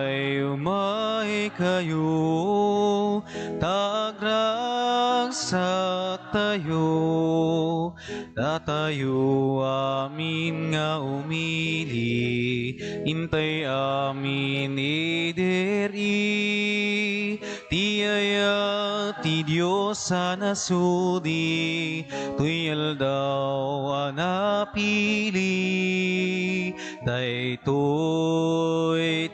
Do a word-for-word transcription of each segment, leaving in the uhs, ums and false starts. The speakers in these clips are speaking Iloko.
Umay, umay kayo, ta agragsaktayo, datayo amin nga umili, intay amin ideri, ti ayat ti Dios a nasudi, toy aldaw a napili. Daytoy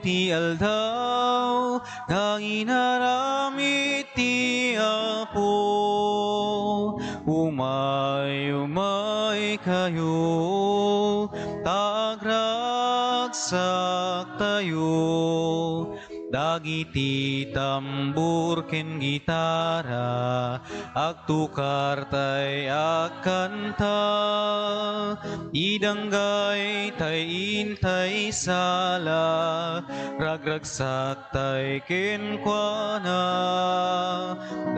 ti aldaw nga inaramid ti Apo. Umay, umay kayo, ta agragsaktayo. Dagiti tambor ken gitara, agtukar tay agkanta, idanggay tay intay sala, ragragsak tay kenkuana.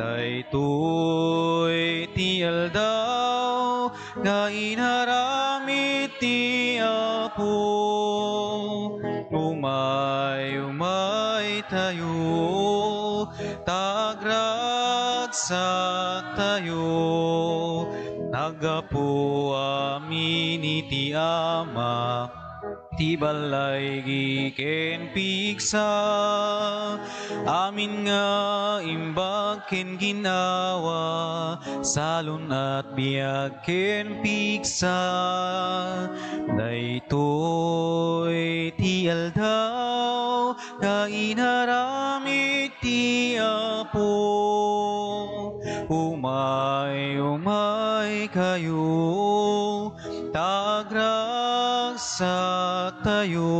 Daytoy ti aldaw nga inaramid ti Apo. Umay, umay tayo, ta agragsaktayo. Naggapu amin iti Ama, ti ballaygi ken pigsa, amin nga imbag ken ginnawa, salun-at biag ken pigsa. Daytoy ti aldaw nga inaramid ti Apo. Umay, umay kayo, ta agragsaktayo.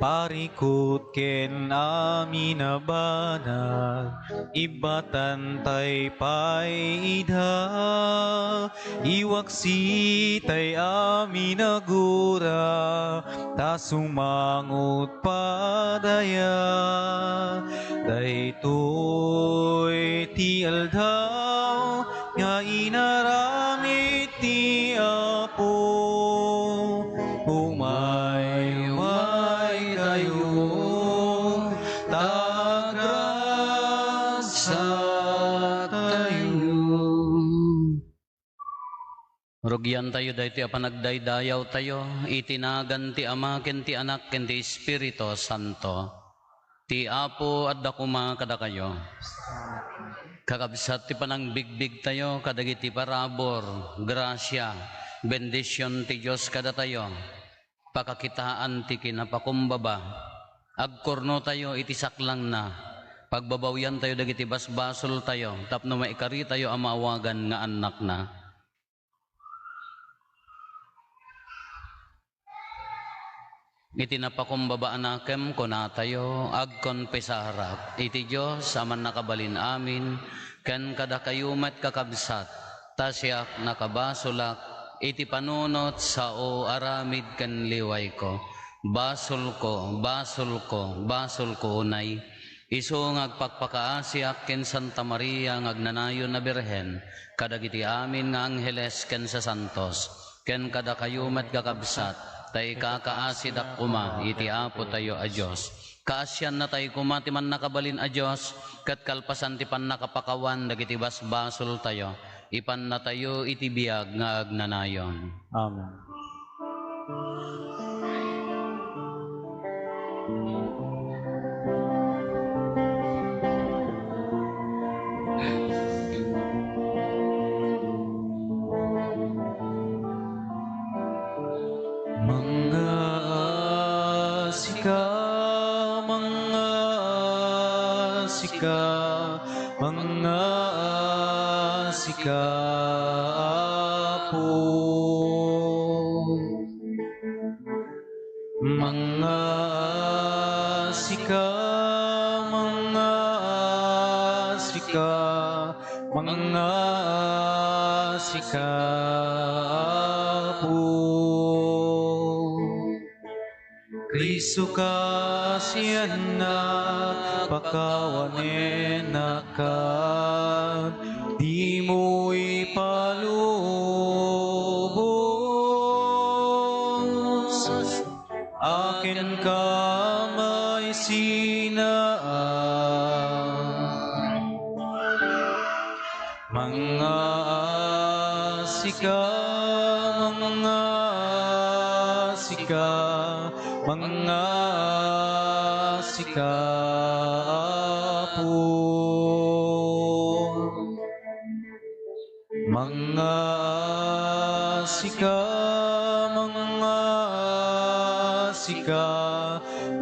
Parikut ken amin a banag, ibbatan tay pay ida. Iwaksi tay amin a gura, ta sumangot padaya. Daytoy ti aldaw nga inaramid ti Apo. Umay, umay kayo, ta agragsaktayo. Rugiantayo daytoy a panagdaydayawtayo iti nagan ti Ama ken ti Anak ken ti Espiritu Santo. Ti Apo adda koma kadakayo. Kakabsat, ti panangbigbigtayo kadagiti parabur, grasia, bendision ti Dios kadatayo, pakakitaan ti kinapakumbaba. Agkurnotayo iti saklangna. Pagbabawiantayo dagiti basbasoltayo tapno maikaritayo a maawagan nga annakna. Iti napakumbaba a nakem, kunatayo, agkonfesarak iti Dios a Mannakabalin-amin ken kadakayo met, kakabsat, ta siak nakabasolak iti panunot, sao, aramid ken liwayko. Basolko, basolko, basolko unay. Isu nga agpakpakaasiak ken Santa Maria nga agnanayon a Birhen, kadagiti amin nga angheles ken sasantos, ken kadakayo met, kakabsat, ta ikakaasidak koma iti Apotayo a Dios. Kaasiannatay koma ti Mannakabalin a Dios, ket kalpasan ti pannakapakawan dagiti basbasoltayo, ipannatayo iti biag nga agnanayon. Amen. Mangngaasika, mangngaasika, mangngaasika, Apo. Mangngaasika, mangngaasika, mangngaasika, Apo. Cristo, kaasiannak, pakawanenak, dimo ipalubos. Akin ka may Sinaa. Mangngaasika, mangngaasika, mangngaasika, Apo. Mangngaasika, mangngaasika,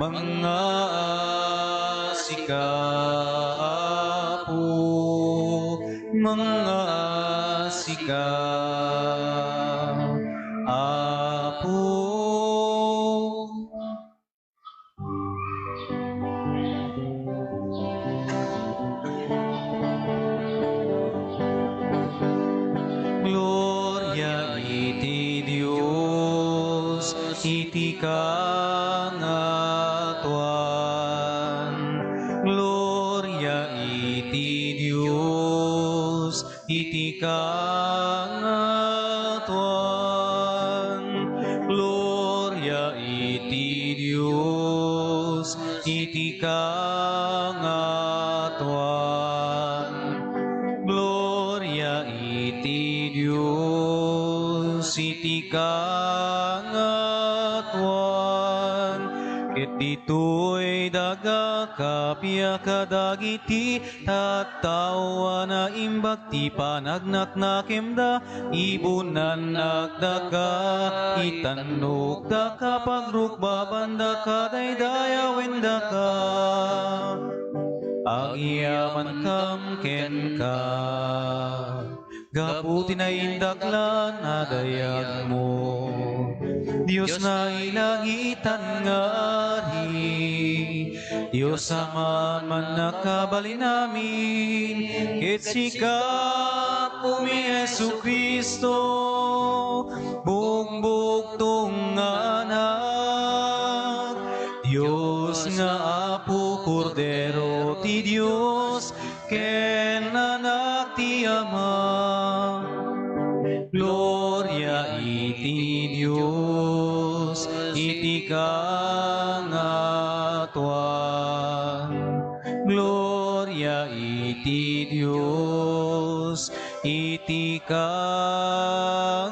mangngaasika, Apo, mangngaasika, Apo. Gloria iti Dios iti kangatoan. Gloria iti Dios iti kangatoan. Gloria iti Dios iti kangatoan. Gloria iti Dios iti kangatoan. Ket ditoy daga, kappia kadagiti tattao a naimbag ti panagnaknakemda, ibunannak daga, itannokdaka, pagrukbabandaka, daydayawendaka. Agyamankam kenka gapu ti naindaklan a dayagmo. Dios nailangitan nga Ari, Dios Ama a mannakabalin amin, ket sika, Apomi Jesu-Cristo, bugbugtong nga Anak, Dios nga Apo, Kordero ti Dios, ken Anak ti Ama. Gloria iti Dios iti kangatoan. Gloria iti Dios iti kangatoan.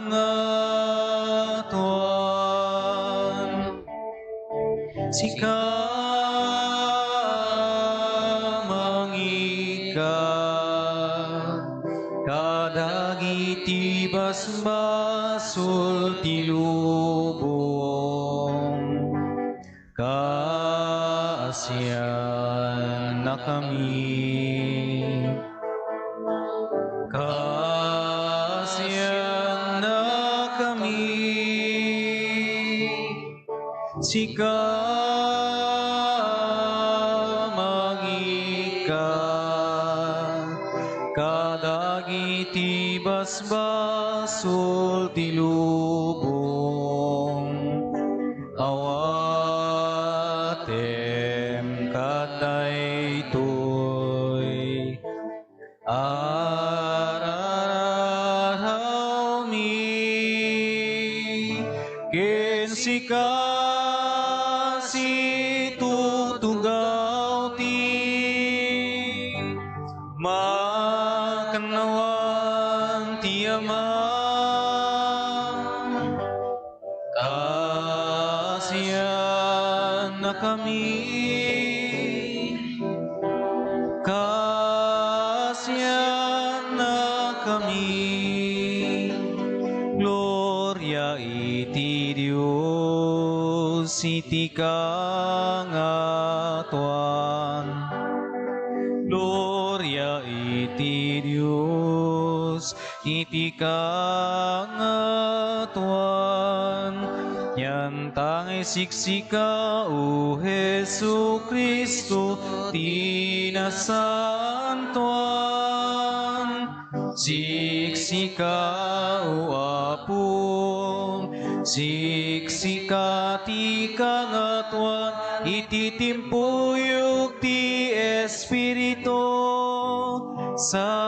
Sika, mangika kadagiti basbasol ti lubong. Kaasiannakami. Kaasiannakami. Sika, mangika kadagiti basbasol ti lubong. Awatem kadaytoy. Ararawmi ken sika situtugaw ti makannawan ti Ama. Kaasiannakami. Kaasiannakami. Gloria iti Dios iti kangatoan. Gloria iti Dios iti kangatoan. Yantangay siksika, O Jesu-Cristo, ti nasantoan. Siksika, O Apo, siksika ti kangatoan iti timpuyog ti Espiritu Santo,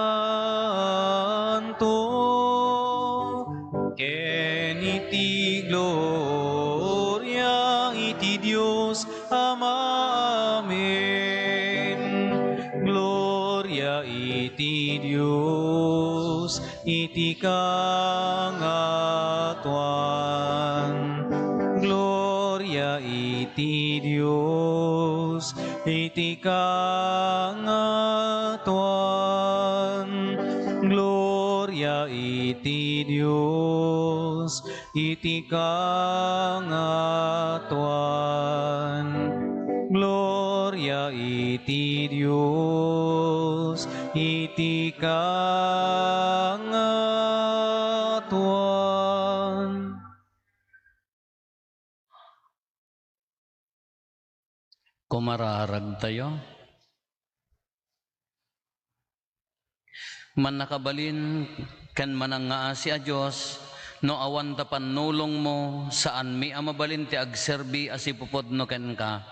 ken iti gloria iti Dios Ama Amen. Gloria iti Dios iti kangatoan. Gloria iti Dios iti kangatoan. Gloria iti Dios iti kangatoan. Gloria iti Dios iti kangatoan. Kumararagtayo. Mannakabalin ken manangngaasi a Dios, no awan ta pannulongmo, saanmi a mabalin ti agserbi a sipupudno kenka.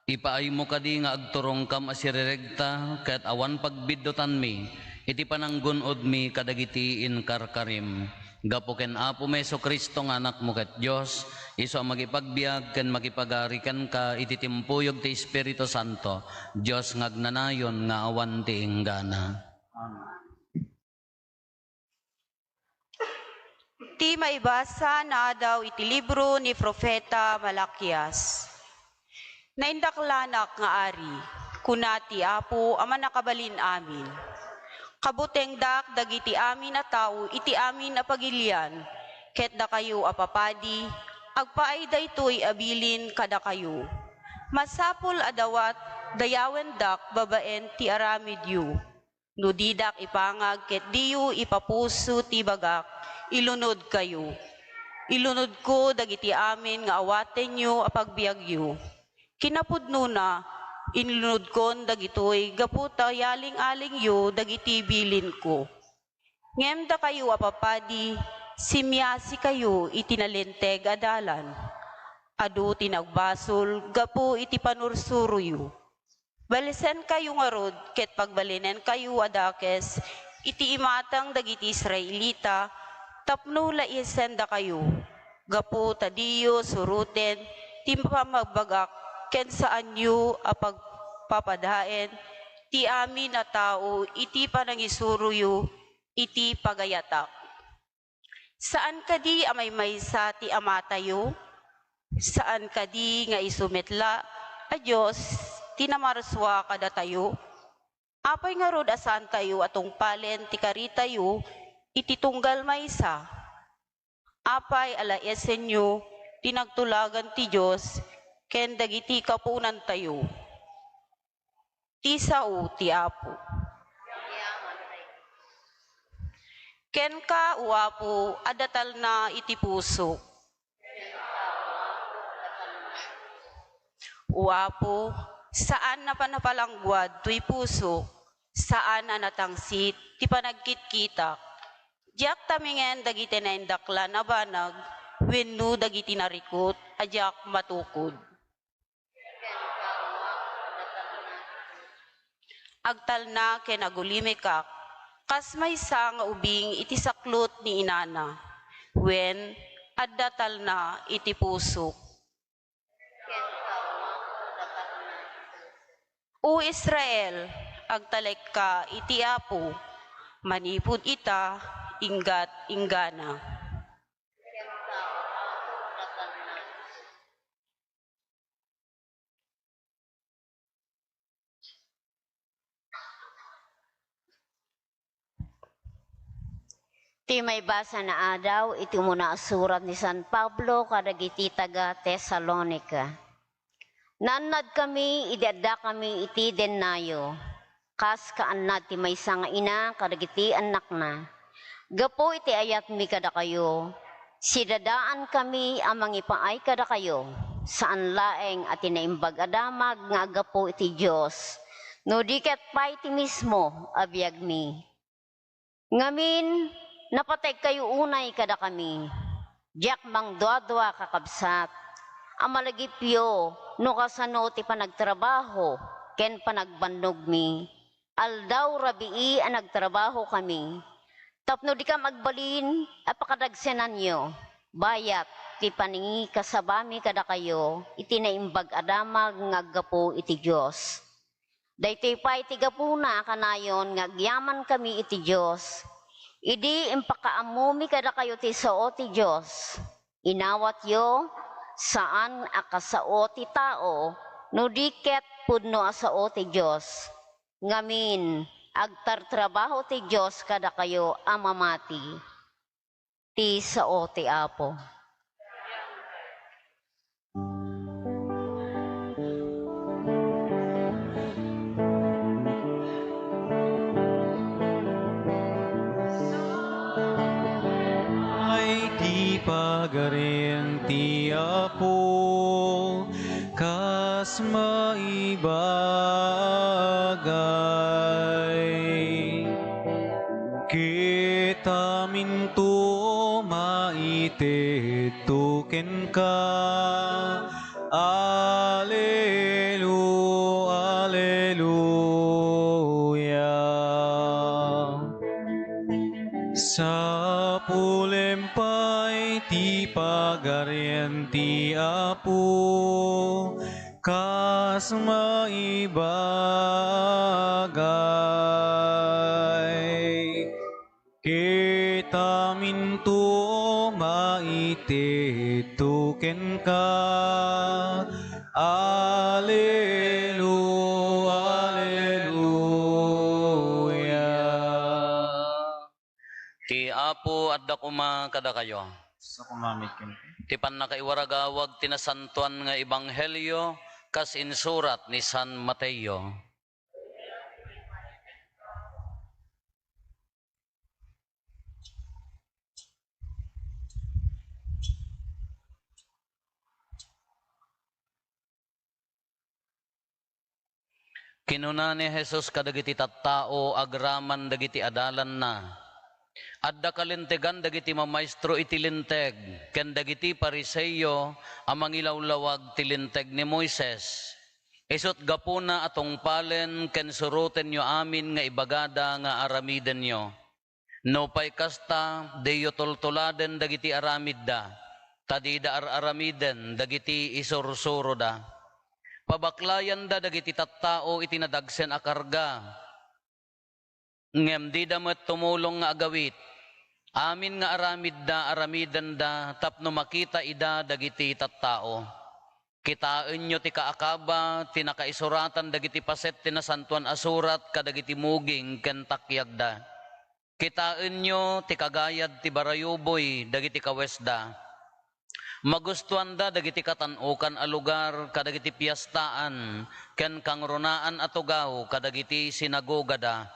Ipaaymo kadi nga agturongkam a siriregta ket awan pagbiddutanmi iti pananggun-odmi kadagiti inkarkarim. Gapu ken Apomi Jesu-Cristo nga Anakmo ket Dios, isu a makipagbiag ken makipagari kenka iti timpuyog ti Espiritu Santo, Dios nga agnanayon nga awan ti inggana. Amen. Ti maibasa naadaw iti libro ni Profeta Malakias. Naindaklanak nga ari, kuna ti Apo a Mannakabalin-amin. Kabutengdak dagiti amin a tao iti amin a pagilian, ket dakayo a papadi, agpaay daytoy a bilin kadakayo. Masapul a dawat dayawendak babaen ti aramidyo. No didak ipangag ket diyo ipapuso ti bagak, ilunodkayo. Ilunodko dagiti amin nga awatenyo a pagbiagyo. Kinapudnona, inlunodkon dagitoy gapu ta yaling-alingyo dagiti bilinko. Ngem dakayo a papadi, simmiasikayo iti nalinteg a dalan. Adu ti nagbasol gapu iti panursuroyo. Balisenkayo ngarud ket pagbalinenkayo a dakes iti imatang dagiti Israelita tapno laisendakayo, gapu ta diyo suroten ti pammagbagak ken saanyo a pagpapadaen ti amin a tao iti panangisuroyo iti pagayatak. Saan kadi a maymaysa ti Amatayo? Saan kadi nga isu met la a Dios ti namarsua kadatayo? Apay ngarud a saantayo a tungpalen ti karitayo iti tunggal maysa? Apay a laesenyo ti nagtulagan ti Dios ken dagiti kapuonantayo? Ti sao ti Apo. Kenka, O Apo, adda talna iti pusok. O Apo, saan a napalangguad toy pusok, saan a natangsit ti panagkitkitak. Diak tamingen dagiti naindaklan a banag wenno dagiti narikut a diak matukod. Agtalna ken agulimekak, kas maysa nga ubing iti saklot ni inana, wen adda talna iti pusok. O Israel, agtalekka iti Apo, manipud ita, inggat inggana. Ti maibasa nga adaw iti umuna a surat ni San Pablo kadagiti taga-Tesalonica. Naannadkami idi addakami iti dennayo, kas kaannad ti maysa nga ina kadagiti annakna. Gapu iti ayatmi kadakayo, sidadaankami a mangipaay kadakayo, saan laeng a ti Naimbag a Damag nga aggapu iti Dios, no di ket pay ti mismo a biagmi. Ngamin, napateg kayo unay kadakami. Diak mangduadua, kakabsat, a malagipyo no kasano ti panagtrabaho ken panagbannogmi. Aldaw rabii a nagtrabahokami tapno dikam agbalin a pakadagsenanyo. Bayat ti panangikasabami kadakayo iti Naimbag a Damag nga aggapu iti Dios. Daytoy pay ti gapuna a kanayon nga agyamankami iti Dios. Idi impakaammomi kadakayo ti sao ti Dios, inawatyo, saan a kasao ti tao, no di ket pudno a sao ti Dios. Ngamin, agtartrabaho ti Dios kadakayo a mamati. Ti sao ti Apo. Ay ti pagarian ti Apo, kas maibagay. Ket aminto maitedto kenka. Alelu-, Aleluya. Sapulem pay ti pagarian ti Apo, kas maibagay. Ket aminto maitedto kenka. Alelu-, Aleluya. Ti Apo adda koma kadakayo. Sa kumamit kenka. Ti pannakaiwaragawag ti nasantoan nga ebanghelio kas insurat ni San Mateo. Kinuna ni Jesus kadagiti tattao agraman dagiti adalanna, "Adda kalintegan dagiti mamaestro iti Linteg ken dagiti Fariseo a mangilawlawag ti Linteg ni Moises. Isut' gapuna a tungpalen ken surotenyo amin nga ibagada nga aramidenyo. Nupay kasta, diyo tultuladen dagiti aramidda, ta dida ar-aramiden dagiti isursuroda. Pabaklayanda dagiti tattao iti nadagsen a karga, ngem dida met tumulong nga agawit. Amin nga aramidda, aramidenda tapno makita ida dagiti tattao. Kitaenyo ti kaakaba ti nakaisuratan dagiti paset ti Nasantoan a Surat kadagiti muging ken takyagda. Kitaenyo ti kagayad ti barayuboy dagiti kawesda. Magustoanda dagiti katan-okan a lugar kadagiti piestaan ken kangrunaan a tugaw kadagiti sinagogada.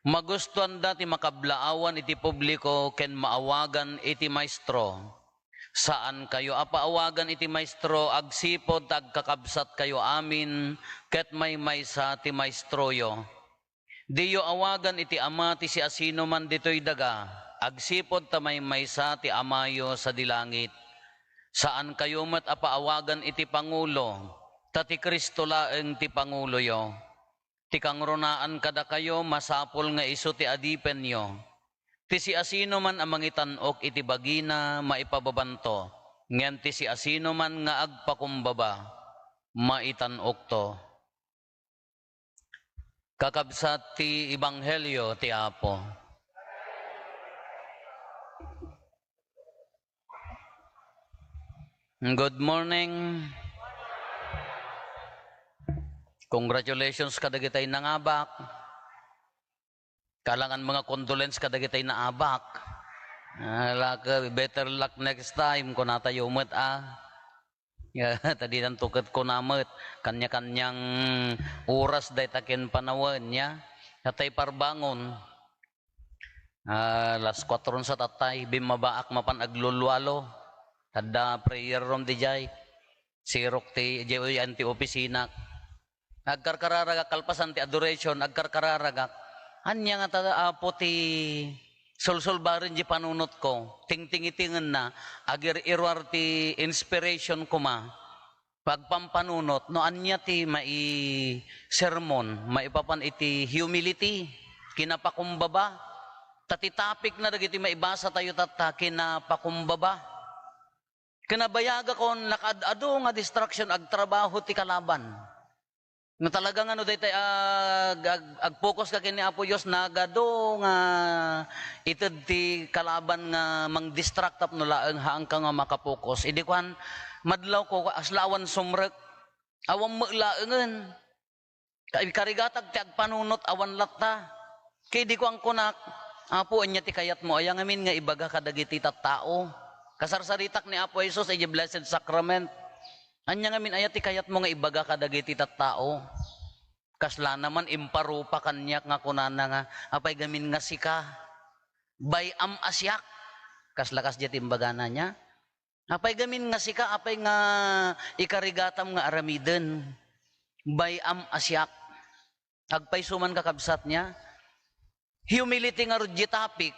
Magustoanda ti makablaawan iti publiko ken maawagan iti maestro. Saankayo a paawagan iti maestro agsipud ta agkakabsatkayo amin ket maymaysa ti maestroyo. Diyo awagan iti ama ti siasinoman ditoy daga, agsipud ta maymaysa ti Amayo sadi langit. Saankayo met a paawagan iti pangulo, ta ti Cristo laeng ti panguloyo. Ti kangrunaan kadakayo masapul nga isu ti adipenyo. Ti siasinoman a mangitan-ok iti bagina, maipababanto, ngem ti siasinoman nga agpakumbaba, maitan-okto. Kakabsat ti ebanghelio ti Apo. Good morning. Congratulations kadagitay nangabak. Kalangan mga condolence kadagitay naabak. Ah, laka, better luck next time, kunatayo met, ah. Ya, ta ditan tuket ko na met, kanya-kanyang oras dayta ken panawen, ya. Atay parbangon. Ah, alas kuatro sa tatay, bimmabaak mapan aglulualo. Adda prayer room dijay. Sirok ti, dijay anti opisina. Agkarkararagak, kalpasan ti adoration, agkarkararagak. Ania ngata, Apo, ti sulsulbaren di panunotko? Tingtingitengenna, agir-iruar ti inspiration koma. Pagpampanunot, no ania ti mai-sermon, maipapan iti humility, kinapakumbaba. Ta ti topic na dagiti maibasa tayo tatta, kinapakumbaba. Ken nabayagakon, nakaad-adu nga distraction, agtrabaho ti kalaban. No talaga nga no daytay ag-, ag-, agfocus ka ken ni Apo Dios, nagadu nga ited ti kalaban nga mangdistract tapno laeng haanka nga makapokus. Idi kuan, madlawko, kasla awan sumrek, awan met laengen. Kay karigatag ti agpanunot, awan latta. Ket idi kuankunak, "Apo, ania ti kayatmo? Aya ngamin nga ibaga kadagiti tattao?" Kasarsaritak ni Apo Jesus idiay Blessed Sacrament. "Ania ngamin, aya ti kayatmo nga ibaga kadagiti tattao?" Kasla naman imparupa kaniak nga kunana nga, "Apay gamin nga sika? Bay-am a siak." Kasla kasdiay ti imbagana nia. "Apay gamin nga sika, apay nga ikarigatam nga aramiden? Bay-am a siak." Agpayso man, kakabsat, nia, humility ngarud di topic.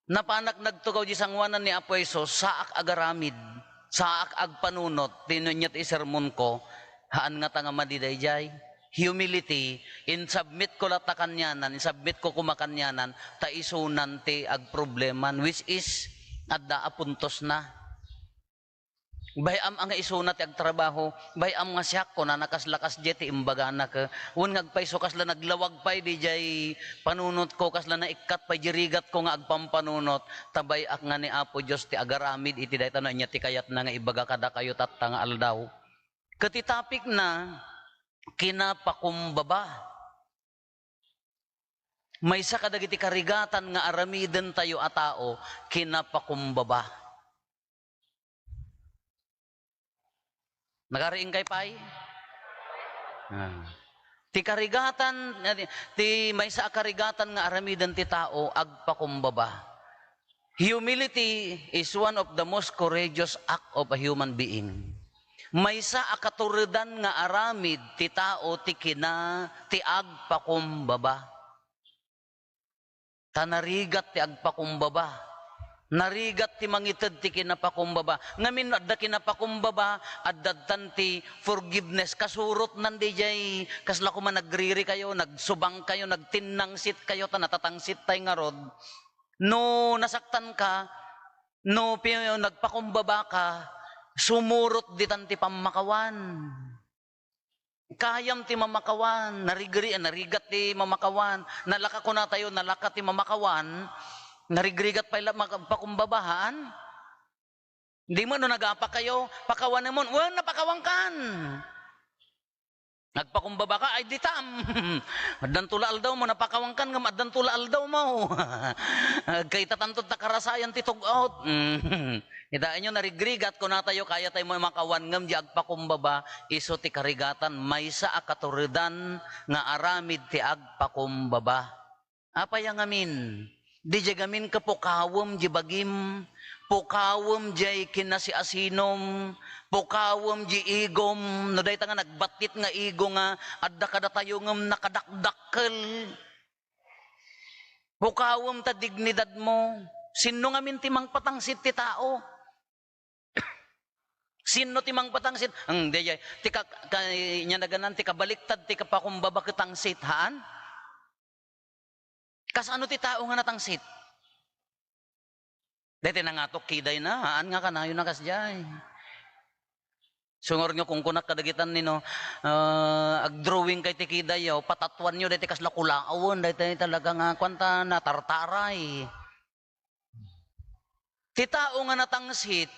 Napanak nagtugaw di sangoanan ni Apo Jesus, saak agaramid, saak agpanunot, ti no ania ti isermonko, haan ngata nga madi daydiay. Humility, insubmit ko latta kanianan, insubmit ko koma kanianan, ta isunan ti agprobleman, which is, adda a puntosna. Bay-am a nga isuna ti agtrabaho, bay-am nga siak, kunana, kasla kasdiay ti imbagana ket, wen nga agpayso kasla naglawag pay diay panunotko, kasla naikkat pay di rigatko nga agpampanunot, ta bay-ak nga ni Apo Dios ti agaramid iti dayta no ania ti kayatna nga ibaga kadakayo tatta nga aldaw. Ket ti topicna, kinapakumbaba. Maysa kadagiti karigatan nga aramidentayo a tao, kinapakumbaba. Nagariingkay pay? Ah. Ti karigatan, ti maysa a karigatan nga aramiden ti tao, agpakumbaba. Humility is one of the most courageous act of a human being. Maysa a katuredan nga aramid ti tao ti kina-, ti agpakumbaba. Ta narigat ti agpakumbaba. Narigat ti mangited ti kinapakumbaba. Ngamin no adda kinapakumbaba, adda tan ti forgiveness. Kasurotnan diay, kasla koma nagriri kayo, nagsubang kayo, nagtinnangsit kayo, ta natatangsit tay ngarud. No nasaktan ka, no pi-, nagpakumbaba ka, sumurot ditan ti pammakawan. Kayam ti mamakawan, narigri-, narigat ti mamakawan, nalaka, kunatayo, nalaka ti mamakawan, narigrigat pay la, magpakumbaba, haan? Di mo no nagapa kayo, pakawanemon, wen, napakawankan. Nagpakumbaba ka, ay ditam. Addanto la aldaw mo, napakawankan ngem addanto la aldaw mo. Agkayta tanto ta karasayan ti tug-ot. Mm. Kitaenyo, narigrigat, kunatayo, kayatay mamakawan ngem di agpakumbaba, isu ti karigatan, maysa a katuredan nga aramid ti agpakumbaba. Apay a ngamin? Didiay gamin ket pukawem di bagim, pukawem diay kinasiasinom, pukawem di igom, no dayta nga nagbattit nga igo nga adda kadatayo ngem nakadakdakkel. Pukawem ta dignidadmo. Sinno ngamin ti mangpatangsit ti tao? Sinno ti mangpatangsit? Ang, diay, ti ka-, ka-, nia naganan, ti kabaliktad ti kapakumbaba ket tangsit, haan? Kasano ti tao nga natangsit? Daytoy nangatok kidayna, haan nga kanayon a kasdiay. Sungor nga kunkunak kadagitan ni no, ah, agdrawing kay ti kidayo, patatuanyo daytoy kasla kulawen, daytoy talaga nga kuan ta natartaray. Ti tao nga natangsit,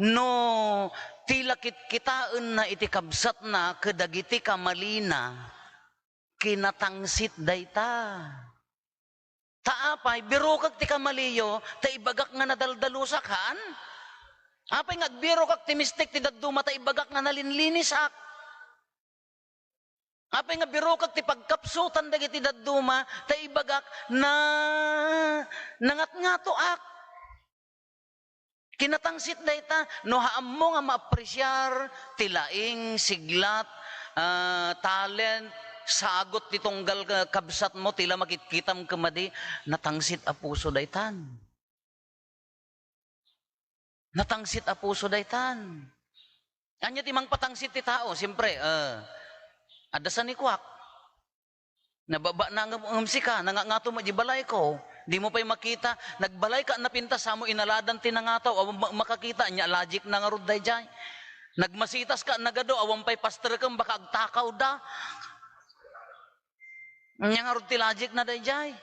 no ti la kitkitaenna iti kabsatna kadagiti kamalina, kinatangsit dayta. Ta apay, birokek ti kamaliyo, ta ibagak nga nadaldalusak, haan? Apay nga agbirokak ti mistek ti dadduma, ta ibagak nga nalinlinisak? Apay nga birokek ti pagkapsutan dagiti dadduma, ta ibagak na nangatngatoak? Kinatangsit dayta, no haammo nga maapresiar ti laing, siglat, ah, talent, sagut ti tunggal ka-, kabsatmo, ti la makitkitam ket madi, natangsit a puso daytan. Natangsit a puso daytan. Ania ti mangpatangsit ti tao? Siempre, eh, adda sanikuak. Nababa na ngem, ngem sika, nangangato met di balayko. Dimo pay makita, nagbalay ka napintas, samo inaladan ti nangato, awan ma-, makakita, ania logic na ngarud daydiay. Nagmasitas ka nagado, awan pay pasterkem, baka agtakawda. Ania ngarud ti logic na daydiay.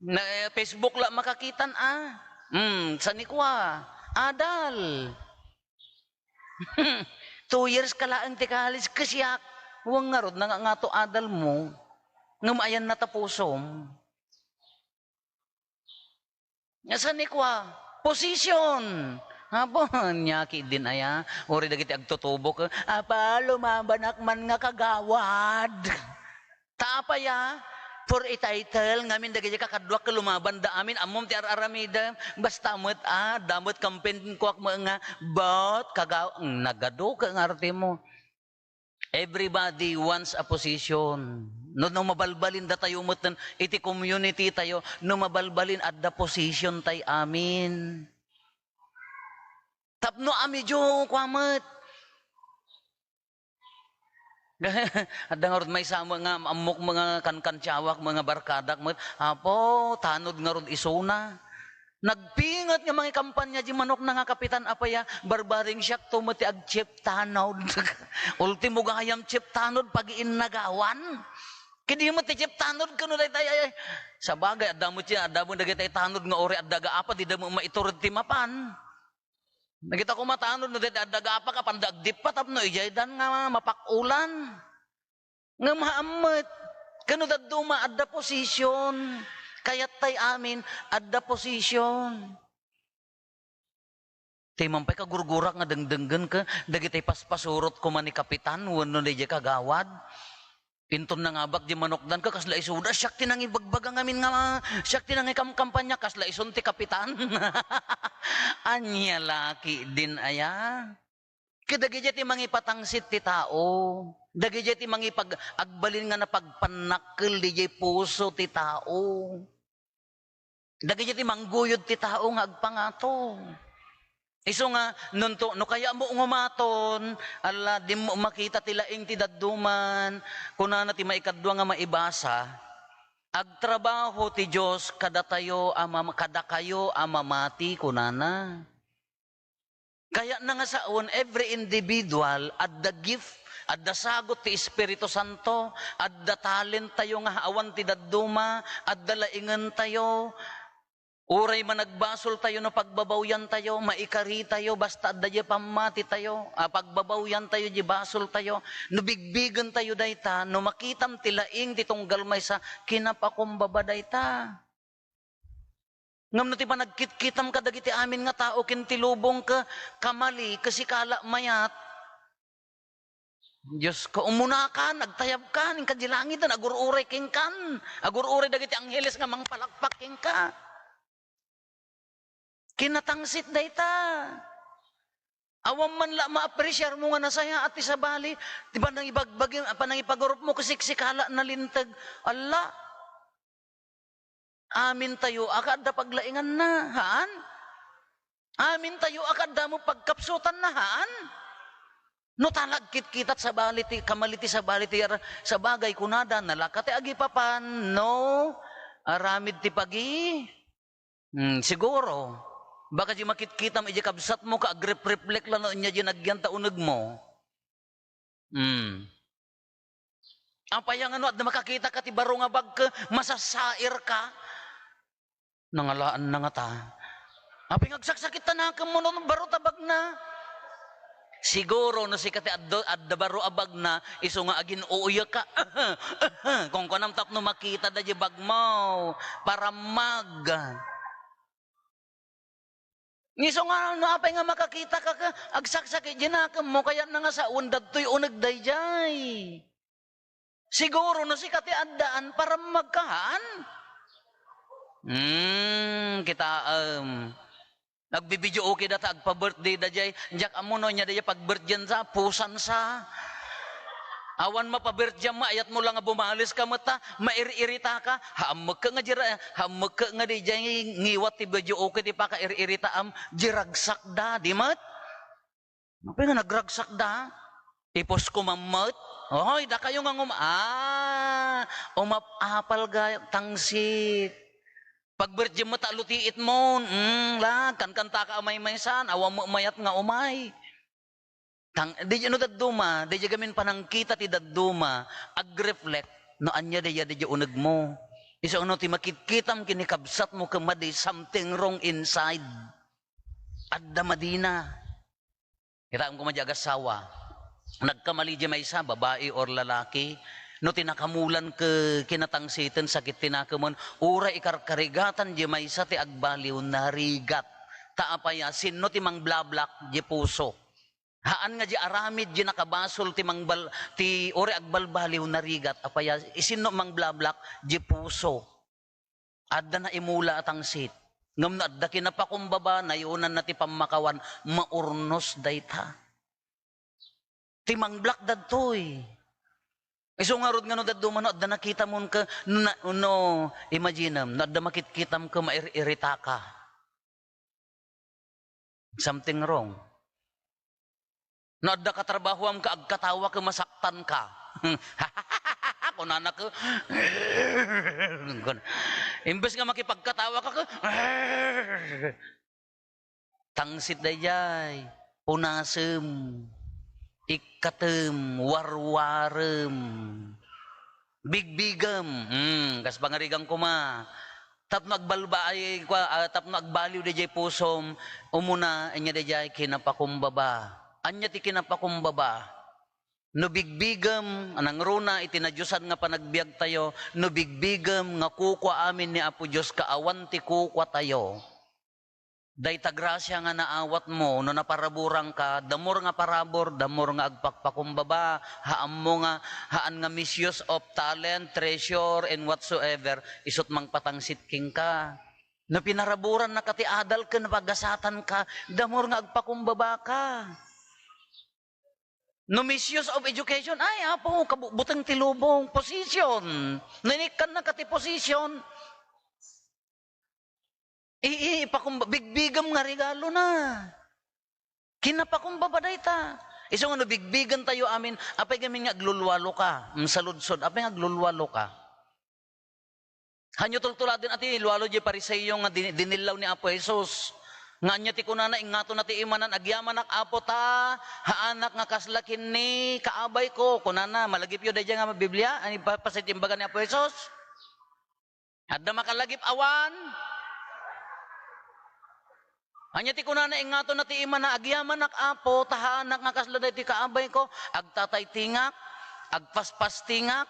Na, eh, Facebook la makakitan, ah. Hmm, saan ni kua? Adal. Two years ka laeng ti college, kasiak. Wen ngarud, nga, ngato adal mo. Ngem ayan natapusom. Nga saan ni kua? Position. Apo, ania ketdin aya. Uray dagiti agtutubok, eh, "Apa, lumabanak man nga kagawad." Ta apay a, for a title, ngamin dagiti kakaduak ket lumabanda amin, ammom ti ar-aramidem. Basta met, ah, adda met campaign kuak met nga, "But, kagaw-," nagadu ket nga artemo. Everybody wants a position. No, no mabalbalin datayo met iti community tayo, no mabalbalin adda position tay amin. Tapno a medyo kua met. Adda ngarud maysa met nga ammok met nga kankantiawak met nga barkadak met, "Apo, tanod ngarud isuna." Nagpinget nga mangikampanya di manokna nga kapitan, apay a, barbareng siakto met ti ag-chief tanod. Ultimo gayam chief tanod, pagiinnagawan. Ket di met ti chief tanod, kano daytay, ay, ay. Sabagay, adda met siya, adda met dagitay tanod nga uray adda gaapa, dida met maitured ti mapan. Dagita koma tanod, no daytay adda gaapa, apanda agdippa tapno idiaydan nga mapakulan. Ngem haan met, kano dadduma adda position. Kayattay amin, adda position. Ti man pay kagurgurak nga dengdenggen ket dagitay paspasurot koma ni kapitan wenno ni diay kagawad. Inton nangabak diay manokdan ket kasla isuda, "Siak ti nangibagbaga ngamin nga, siak ti nangikamkampanya," kasla isun ti kapitan. Ania la ketdin aya? Kadagiti ti mangipatangsit ti tao. Dagiti ti mangipag-, agbalin nga napagpannakkel diay puso ti tao. Dagiti ti mangguyod ti tao nga agpangato. Isu nga, nunto, no kayatmo ngumaton, ala, dimmo makita ti laing ti dadduman. Kunana ti maikadua nga maibasa, "Agtrabaho ti Dios kadatayo a mam-, kadakayo a mamati," kunana. Kayatna nga sawen, every individual adda gift, adda sagut ti Espiritu Santo, adda talent tayo nga awan ti dadduma, adda laingen tayo. Uray managbasol tayo no pagbabawian tayo, maikari tayo, basta adda diay pammati tayo, a, pagbabawian tayo, diay basol tayo. No bigbigen tayo dayta, no makitam ti laing ti tunggal maysa, kinapakumbaba dayta. Ngem no ti panagkitkitam kadagiti amin nga tao ken ti lubong ket kamali, ket sika la mayat, Dios ko, umunakan, agtayabkan, inka di langiten, agur-uray kenkan, agur-uray dagiti angheles nga mangpalakpak kenka. Kinatangsit dayta. Awan man la maapresiar mo nga nasayaat ti sabali, ti panangibagbagi-, panangipagurupmo, ket sika la nalinteg. Alla, Amintayo a kaadda paglainganna, haan? Amintayo a kaadda met pagkapsutanna, haan? No ta nagkitkitat sabali ti, kamali ti sabali ti ar-, sabagay kunada, nalaka ti agipapan, no? Aramid ti pagi-, hmm, siguro. Baka di makitkitam iti kabsatmo ka agrepreflect la no ania di nagyan ta unegmo. Hmm. Apay a nga no adda makakita ka ti baro nga bag ket masasair ka? Nangalaanna ngata. Apay nga agsaksakittanak mo no baro ta bagna? Siguro no sika ti adda, adda baro a bagna, isu nga agin-uuyek ka. Kunkunam tapno makita da di bagmo. Parammag. Isu nga no apay nga makakita ka, ka agsaksakit di nakemmo, kayatna nga sawen dagtoy uneg daydiay. Siguro no sika ti addaan, parammag ka, haan? Hmm, kitaem. Nagbi-videoke data, agpa-birthday daydiay. Diak ammo no ania daydiay pag-birthday-na, pusan sa. Awan mapa-birthday-am, ayatmo la nga bumales ka met ta, mair-irita ka. Haammek nga dira, haammek nga daydiay ngiwat ti videoke ti pakair-iritaam, diragsakda, di met? Apay nga nagragsakda? Ipusko mammet. Oy, dakayo nga ngum-, ah, umap-apal ga tangsit. Pagberjem met ta lutiit mon, mm, la, kankantaka a maymaysan, awan met mayat nga umay. Tang-, di, no dadduma, di gamin panangkita ti dadduma, agreflect, no ania di, di unegmo. Isu no ti makitkitam ken ni kabsatmo ken madi, something wrong inside. Adda madina. Kitaem koma di agassawa. Nagkamali di maysa, babai or lalaki. No ti nakamulan ket kinatangsiten, sakit ti nakemen, uray ikarkarigatan di maysa ti agbaliw, narigat. Ta apay a, sinno ti mangblablak? Di puso. Haan nga di aramid di nakabasol ti mangbal-, ti uray agbalbaliw, narigat. Apay a, sinno mangblablak? Di puso. Adda naimula a tangsit. Ngem no adda kinapakumbaba, nayunanna ti pammakawan, maurnos dayta. Ti mangblablak daytoy. Isu ngarud nga no dadduma, no adda nakitamon ket, no, no, imaginem, no adda makitkitam ket mair-iritaka. Something wrong. No adda katrabahoam ket agkatawa ket masaktanka. Kunana ket, imbes nga makipagkatawaka ket, tangsit daydiay, punasem, ikkatem, warwarem. Bigbigem, hmm, kas pangarigan koma. Tapno agbalbaay, kua, ah, tapno agbaliw daydiay pusom, umuna, ania daydiay kinapakumbaba. Ania ti kinapakumbaba? No bigbigem, nangruna iti nadiosan nga panagbiagtayo, no bigbigem nga kukua amin ni Apo Dios ket awan ti kukuatayo. Dayta grasia nga naawatmo, no naparaburanka, the more nga parabur, the more nga agpakpakumbaba, haanmo nga, haan nga misuse of talent, treasure, and whatsoever, isut' mangpatangsit kenka. No pinaraburannaka ti adal ken napagasatanka, the more nga agpakumbabaka. No misuse of education, ay, Apo, kabu-, buteng ti lubong, position. No inikkannaka ti position, i-, i-, ipakumba-, bigbigem nga regalona. Kinapakumbaba dayta. Isu nga no bigbigentayo amin, apay gamin nga aglulualoka? Mm, saludsod, apay nga aglulualoka? Hanyo tultuladen a ti lualo di Fariseo nga din-, dinillaw ni Apo Jesus. Nga ania ti kunana, ingngatonna ti imana, "Agyamanak, Apo, ta haanak nga kasla ken ni kaabayko." Kunana, malagipyo daydiay nga Biblia, ani pa-, pasay ti imbaga ni Apo Jesus? Adda makalagip awan? Ania ti kunana, ingngatonna ti imana, "Agyamanak, Apo, ta haanak nga kasla daytoy kaabayko, agtataytingak, agpaspastingak,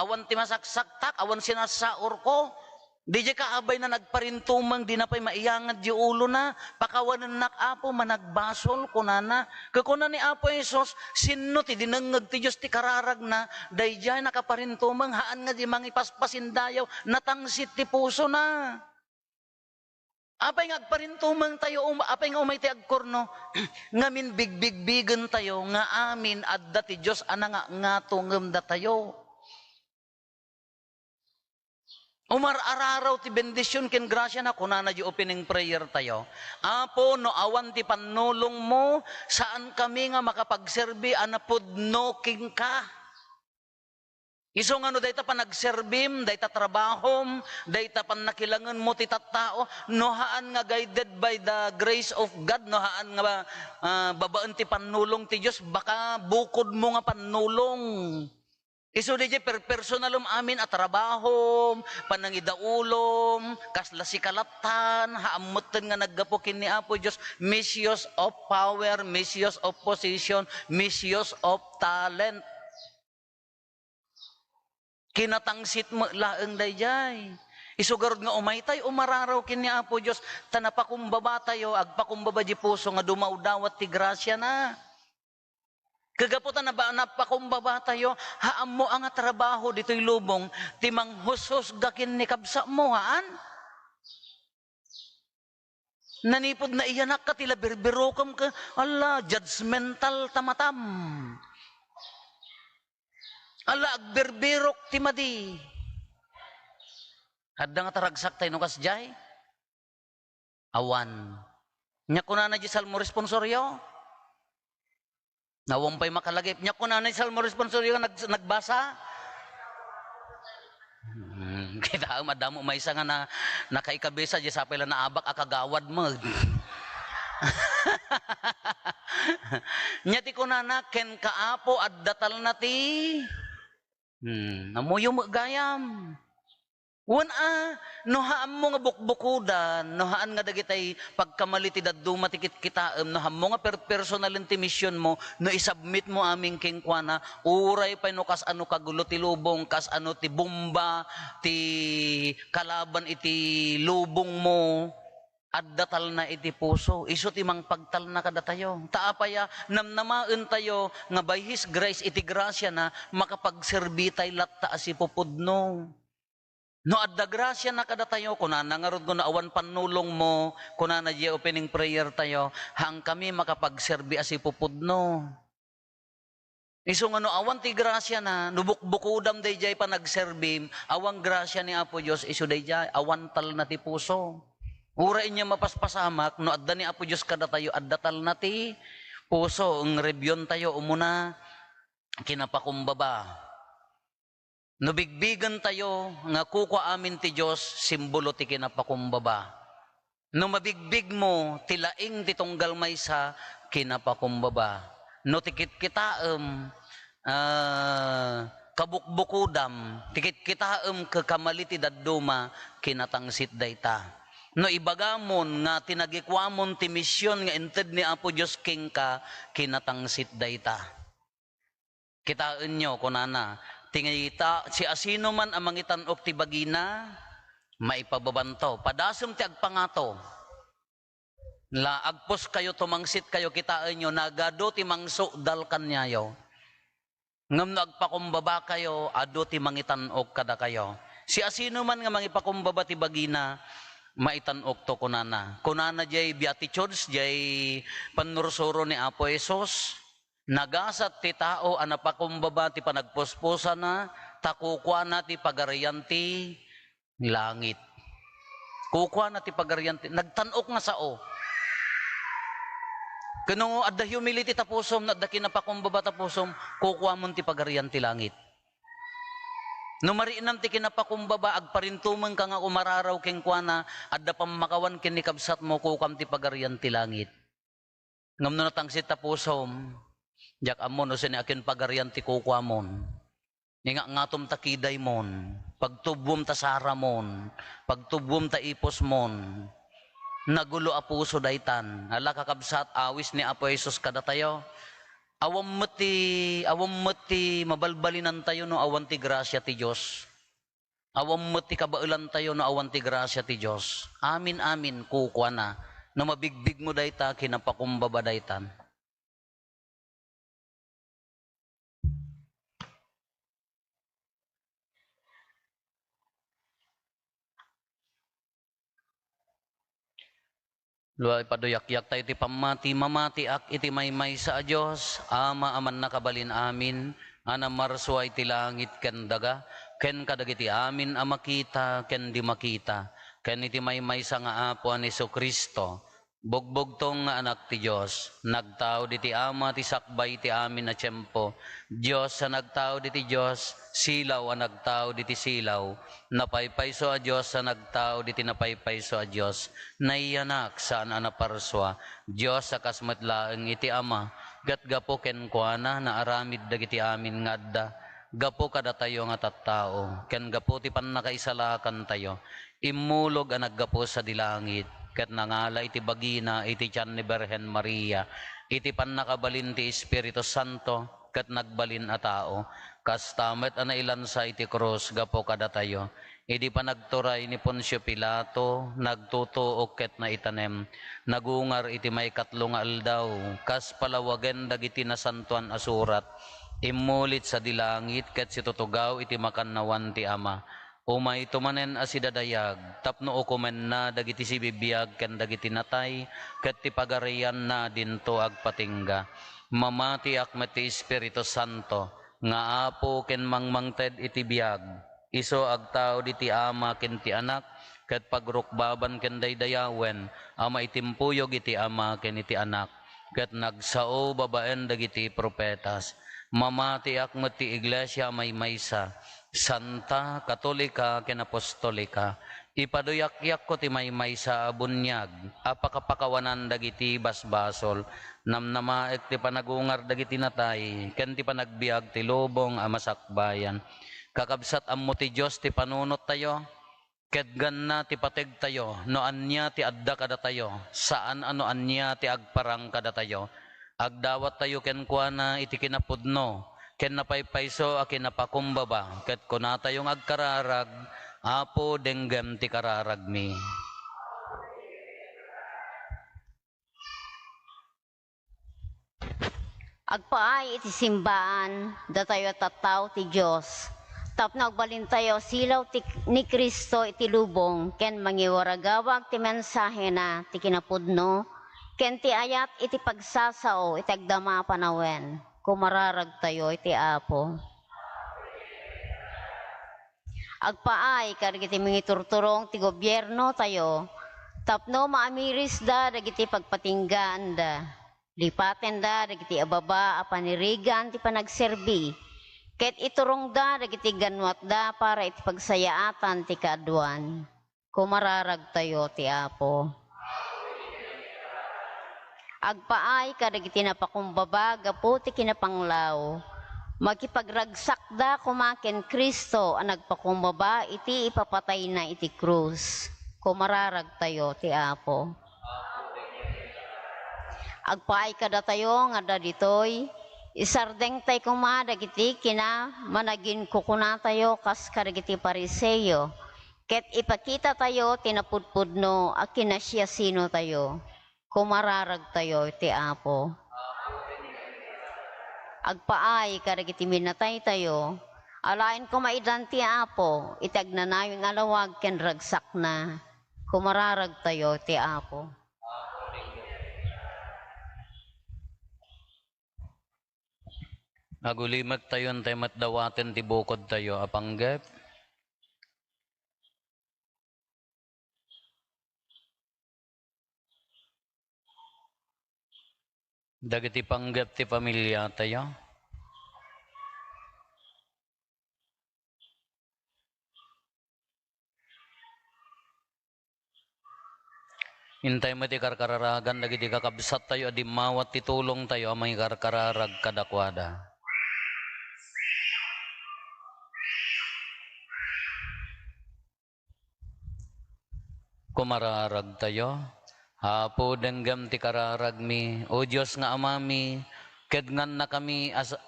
awan ti masaksaktak, awan sinassaurko." Daydiay kaabayna nagparintumeng, dina pay maiyangad di ulona. "Pakawanennak, Apo, managbasol," kunana. Kukuna ni Apo Jesus, sinno ti dinengngeg ti Dios ti kararagna, daydiay nakaparintumeng, haan nga di mangipaspas indayaw, natangsit ti pusona. Apay nga agparintumengtayo, um-, apay nga umay ti agkurno? Ngamin bigbigbigentayo nga amin adda ti Dios a nangangato ngem datayo. Umar-araraw ti bendision ken grasiana, kunana di opening prayer tayo, "Apo, no awan ti pannulongmo, saankami nga makapagserbi a napudno kenka." Isu nga no dayta panagserbim, dayta trabahom, dayta pannakilangenmo ti tattao, no haan nga guided by the grace of God, no haan nga, ah, babaen ti pannulong ti Dios, baka bukodmo nga pannulong. Isu daydiay per-, personalem amin a trabahom, panangidaulom, kasla sika lattan, haan metten nga naggapu ken ni Apo Dios, misuse of power, misuse of position, misuse of talent. Kinatangsit met laeng daydiay. Isu garud nga umaytay, umararaw ken ni Apo Dios, ta napakumbabatayo, agpakumbaba di puso nga dumawdawat ti grasiana. Ket gapu ta naba-, napakumbabatayo, haanmo a nga trabaho ditoy lubong ti manghushusga ken ni kabsatmo, haan? Nanipud naiyanak ka ti la birbirokem ket, ala, judgmental ta matam. Ala, agbirbirok ti madi. Adda nga taragsak tayo no kasdiay? Awan. Nya kunana di Salmo responsorio, Awan pay makalagip. Nia kunana ni Salmo responsorio nga nag-, nagbasa? Hmm, kita, madamo maysa nga na, nakaikabisa, di sapay la naabak a kagawad met. Nia ti kunana, "Kenka, Apo, adda talna ti." Hmm, ammoyo met gayam. Wen a, no haanmo nga bukbukodan, no haan nga dagitay pagkamali ti dadduma ti kitkitaem, no haanmo nga per-, personalen ti misionmo, no isubmitmo amin kenkuana, uray pay no kasano kagulo ti lubong, kasano ti bomba ti kalaban iti lubongmo, adda talna iti puso. Isu ti mangpagtalna kadatayo. Ta apay a, namnamaentayo nga by His grace, iti grasiana, makapagserbitay latta a sipupudno. No adda grasiana kadatayo, kunana ngarud no awan pannulongmo, kunana diay opening prayer tayo, "Haankami makapagserbi a sipupudno." Isu nga no awan ti grasiana, no bukbukodam daydiay panagserbim, awan grasia ni Apo Dios, isu daydiay, awan talna ti puso. Uray ania mapaspasamak, no adda ni Apo Dios kadatayo, adda talna ti puso, ng reviewentayo, umuna, kinapakumbaba. No bigbigentayo nga kukua amin ti Dios, simbolo ti kinapakumbaba. No mabigbigmo ti laing ti tunggal maysa, kinapakumbaba. No ti kitkitaem, ah, kabukbukodam, ti kitkitaem kakamali ti dadduma, kinatangsit dayta. No ibagamon nga tinagikuamon ti mision nga inted ni Apo Dios kenka, kinatangsit dayta. Kitaenyo, kunana, ti ngita, siasinoman a mangitan-ok ti bagina, maipababanto. Padasem ti agpangato. La, agpuskayo, tumangsitkayo, kitaenyo, nagadu ti mangsukdal kaniayo. Ngem no agpakumbabakayo, adu ti mangitan-ok kadakayo. Siasinoman nga mangipakumbaba ti bagina, maitan-okto, kunana. Kunana diay Beatitudes, diay pannursuro ni Apo Jesus, "Nagasat ti tao a napakumbaba ti panagpuspusana, ta kukuana ti pagarian ti langit." Kukuana ti pagarian ti, nagtan-ok nga sao. Ken no adda humility ta pusom, no adda kinapakumbaba ta pusom, kukuamon ti pagarian ti langit. No marinam ti kinapakumbaba, agparintumengka nga umararaw kenkuana, adda pammakawan ken ni kabsatmo, kukam ti pagarian ti langit. Ngem no natangsit ta pusom, diak ammo no sino akin pagarian ti kukuamon. Nga ngatom ta kidaymon, pagtubwom ta saramon, pagtubwom ta iposmon. Nagulo a puso daytan. Ala, kakabsat, awis ni Apo Jesus kadatayo. Awan met ti, awan met ti mabalbalinantayo no awan ti grasia ti Dios. Awan met ti kabaelantayo no awan ti grasia ti Dios. Amin, amin, kukuana. No mabigbigmo dayta, kinapakumbaba daytan. Lua, ipaduyakyak tayo ti pammati. Mamatiak iti maymaysa a Dios, Ama a mannakabalin amin, a namarsua iti langit ken daga, ken kadagiti amin a makita ken di makita, ken iti maymaysa nga Apo a ni Jesu-Cristo, bugbugtong nga Anak ti Dios, nagtaud iti Ama ti sakbay ti amin a tiempo, Dios a nagtaud iti Dios, silaw a nagtaud iti silaw, napaypayso a Dios a nagtaud iti napaypayso a Dios, naiyanak, saan a naparsua, Dios a kas met laeng iti Ama, ket gapu kenkuana naaramid dagiti amin nga adda, gapu kadatayo nga tattao, ken gapu ti pannakaisalakantayo, immulog a naggapu sadi langit, ket nangala iti bagina iti tian ni Birhen Maria, iti pannakabalin ti Espiritu Santo, ket nagbalin a tao. Kasta met a nailansa iti krus gapu kadatayo. Idi panagturay ni Poncio Pilato, nagtutuok ket naitanem. Nagungar iti maikatlo nga aldaw, kas palawagen dagiti Nasantoan a Surat. Immulit sadi langit ket situtugaw iti makannawan ti Ama. Umayto manen a sidadayag tapno ukomenna dagiti sibibiag ken dagiti natay, ket ti pagarianna dinto agpatingga. Mamatiak met ti Espiritu Santo, nga Apo ken mangmangted iti biag. Isu agtaud iti Ama ken ti Anak, ket pagrukbaban ken daydayawen a maitimpuyog iti Ama ken iti Anak. ket nagsao babaen dagiti profetas. Mamatiak met ti iglesia a maymaysa, santa, katolika, ken apostolika. Ipaduyakyakko ti maymaysa a buniag a pakapakawanan dagiti basbasol. Namnamaek ti panagungar dagiti natay, ken ti panagbiag ti lubong a masakbayan. Kakabsat, ammo ti Dios ti panunottayo. Ketganna ti pategtayo no ania ti adda kadatayo, saan a no ania ti agparang kadatayo. Agdawattayo kenkuana iti kinapudno ken napaypayso a kinapakumbaba, ket kunatayo nga agkararag, "Apo, denggem ti kararagmi." Agpaay iti simbaan, datayo a tattao ti Dios, tapno agbalintayo silaw ti, ni Cristo iti lubong ken mangiwaragawag ti mensahena ti kinapudno ken ti ayat iti pagsasao iti agdama a panawen. Kumararagtayo iti Apo. Agpaay kadagiti mangiturturong ti gobiernotayo tapno maamirisda dagiti pagpatinggaanda. Lipatenda dagiti ababa a panirigan ti panagserbi, ket iturongda dagiti gannuatda para iti pagsayaatan ti kaaduan. Kumararagtayo ti Apo. Agpaay kadagiti napakumbaba gapu ti kinapanglaw. Makipagragsakda koma ken Cristo a nagpakumbaba iti ipapatayna iti krus. Kumararagtayo ti Apo. Agpaay kadatayo nga adda ditoy, isardengtay koma dagiti kinamanaginkukunatayo kas kadagiti Fariseo, ket ipakitatayo ti napudpudno a kinasiasinotayo. Kumararagtayo iti Apo. Agpaay kadagiti minataytayo, alaen koma idan ti Apo iti agnanayon a lawag ken ragsakna. Kumararagtayo iti Apo. Agulimektayo, intay met dawaten ti bukodtayo a panggep. Dagiti panggep ti familiatayo. Intay met ti karkararagan dagiti kakabsattayo a dimmawat ti tulongtayo a mangikarkararag kadakuada. Kumararagtayo. Apo, denggem ti kararagmi. O Dios nga Amami, kedngannakami a sa-,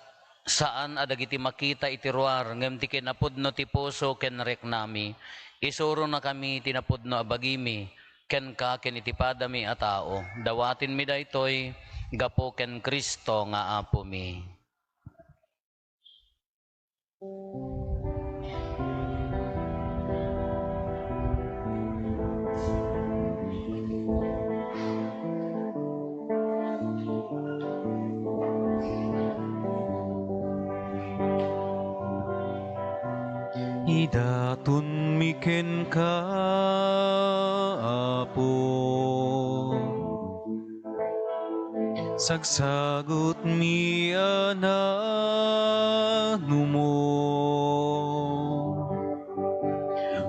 saan a dagiti makita iti ruar, ngem ti kinapudno ti puso ken riknami. Isuronakami ti napudno a bagimi, kenka ken iti padami a tao. Dawatenmi daytoy gapu ken Cristo nga Apomi. Idatonmi kenka, Apo. Sagsagutmi a nanumo.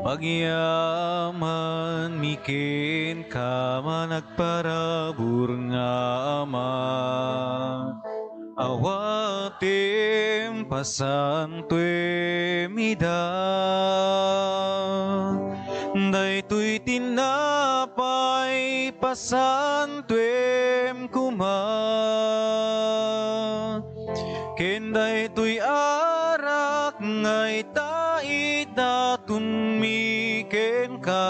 Agyamanmi kenka, managparabur nga Ama. Awatem, pasantuem ida. Daytoy tinapay, pasantuem koma. Ken daytoy arak nga ita, idatonmi kenka.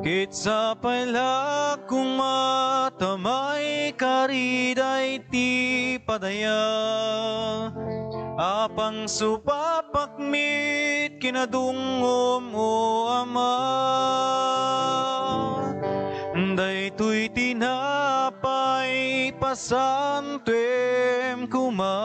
Ket sapay la koma ta maikari daytoy ti padaya a pangsupapakmi ket kinadungom, O Ama. Daytoy tinapay, pasantuem koma.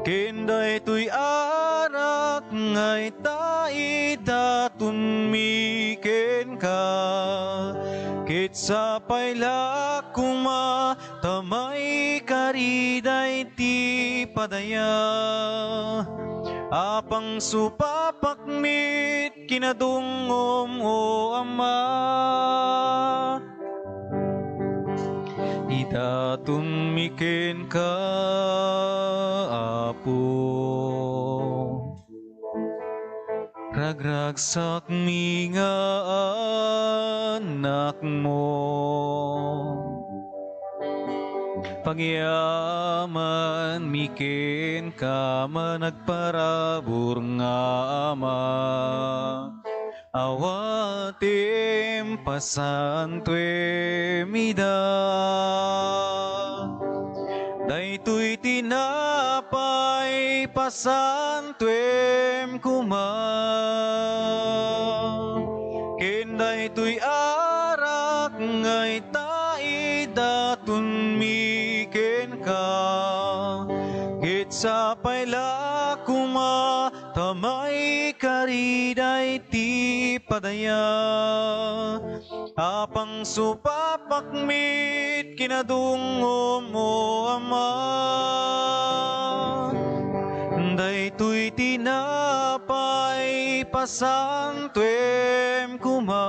Ken daytoy arak nga ita, idatonmi kenka. Ket sapay la koma ta maikari daydi padaya a pangsupapak met kinadungom, O Ama. Idatonmi kenka, Apo. Ragragsakmi nga anakmo. Pagyamanmi kenka, managparabur nga Ama. Awatem, pasantuem ida. Daytoy tinapay, pasantuem koma. Ken daytoy arak nga ita idatonmi kenka. Ket sapay la koma ta maikari daydi padaya a pangsupapak met kinadungom, O Ama. Daytoy tinapay, pasantuem koma.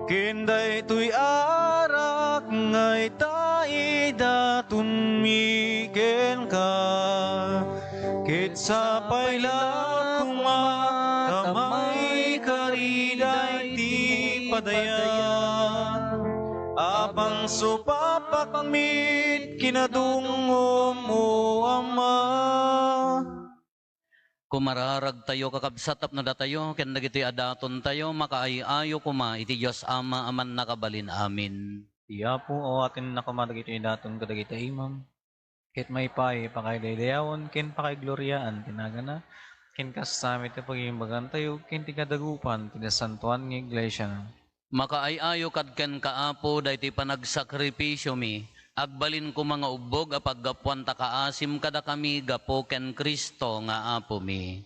Ken daytoy arak nga ita idatonmi kenka. Ket sapay la koma ta maikari daydi padaya a pangsupapak met kinadungom, O Ama. Kumararagtayo, kakabsat, tapno datayo ken dagiti a datontayo makaay-ayo koma iti Dios Ama a Mannakabalin-amin. Ti Apo awatenna koma dagiti daton kadagiti imam, ket maipaay pakaidaydayawen ken pakaigloriaan ti nagana, ken kasta met ti pagimbagantayo ken ti kadagupan ti nasantoan nga iglesia. Makaay-ayo kad kenka, Apo, daytoy panagsakripisiomi. Agbalin koma nga ubbog a paggapuan ta kaasim kadakami gapu ken Cristo nga Apomi.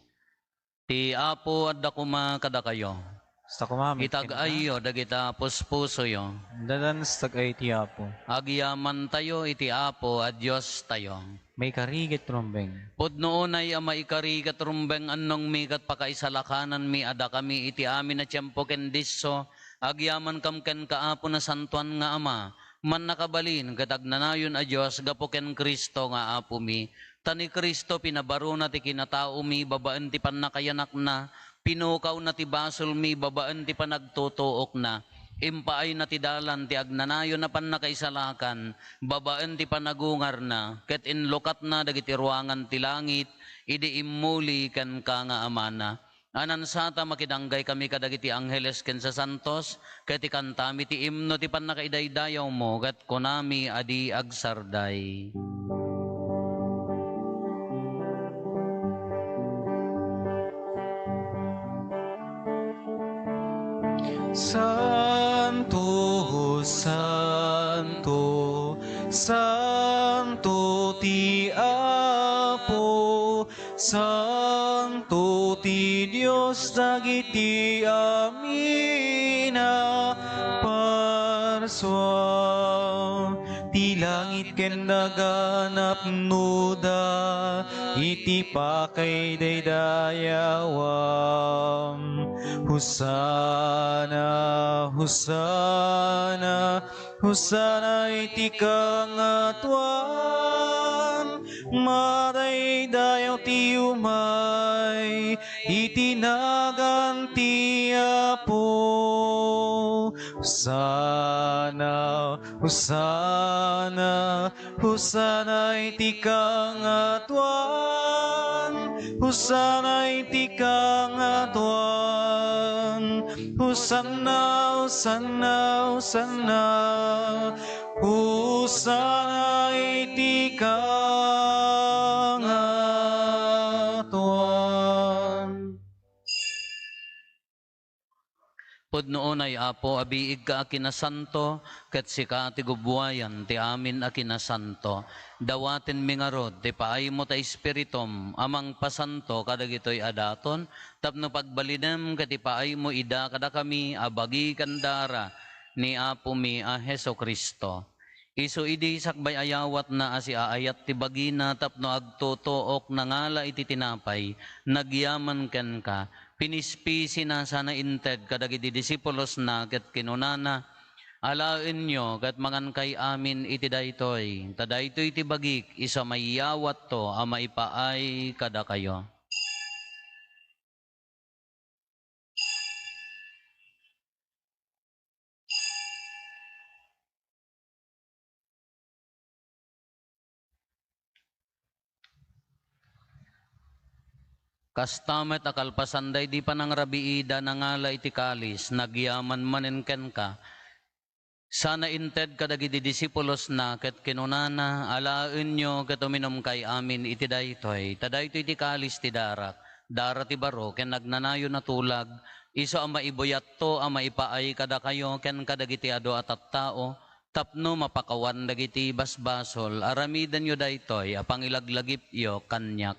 Ti Apo adda koma kadakayo. Kasta koma met kenka. Itag-ayyo dagita puspusoyo. Dadan, itag-ay ti Apo. Agyamantayo iti Apo a Diostayo. Maikari ket rumbeng. Pudno unay a maikari ket rumbeng, annongmi ket pakaisalakananmi a dakami iti amin a tiempo ken disso, agyamankam kenka, Apo, Nasantoan nga Ama, Mannakabalin ket Agnanayon a Dios gapu ken Cristo nga Apomi. Ta ni Cristo pinabarona ti kinataomi babaen ti pannakayanakna, pinukawna ti basolmi babaen ti panagtutuokna. Impaayna ti dalan ti agnanayon a pannakaisalakan babaen ti panagungarna, ket inlukatna dagiti ruangan ti langit idi immuli kenka nga Amana. Anansata, makidanggay kami kadagiti angheles ken sasantos, ket ikantami ti imno ti pannakaidaydayawmo, ket kunami a di agsarday. Santo, santo, santo ti Apo, santo ti Dios dagiti amin a parsua. Ti langit ken daga napnoda iti pakaidaydayawan. Hosanna, Hosanna, Hosanna iti kangatoan. Madaydayaw ti umay iti nagan ti Apo. Hosanna, Hosanna, Hosanna iti kangatoan. Hosanna iti kangatoan. Hosanna, Hosanna, Hosanna. Hosanna iti kangatoan. Pudno unay, Apo, a biigka a kinasanto, ket sika ti gubbuayan ti amin a kinasanto. Dawatenmi ngarud ti paaymo ta Espiritum a mangpasanto kadagitoy a daton, tapno pagbalinem ket ipaaymo ida kadakami a bagi ken dara ni Apomi a Jesu-Cristo. Isu idi sakbay ayawatna a siaayat ti bagina tapno agtutuok, nangala iti tinapay, nagyaman kenka, pinispisina sana inted kadagiti disipulosna ket kinunana, "Alaenyo ket mangankay amin iti daytoy, ta daytoy ti bagik isu a maiyawatto a maipaay kadakayo." Kasta met a kalpasan daydi panangrabiida, nangala iti kalis, nagyaman manen kenka, sana inted kadagiti disipulosna ket kinunana, "Alaenyo ket uminumkay amin iti daytoy, ta daytoy ti kalis ti darak, dara ti baro ken agnanayon a tulag, isu a maibuyatto a maipaay kadakayo ken kadagiti adu a tattao, tapno mapakawan dagiti basbasol. Aramidenyo daytoy a pangilaglagipyo kaniak."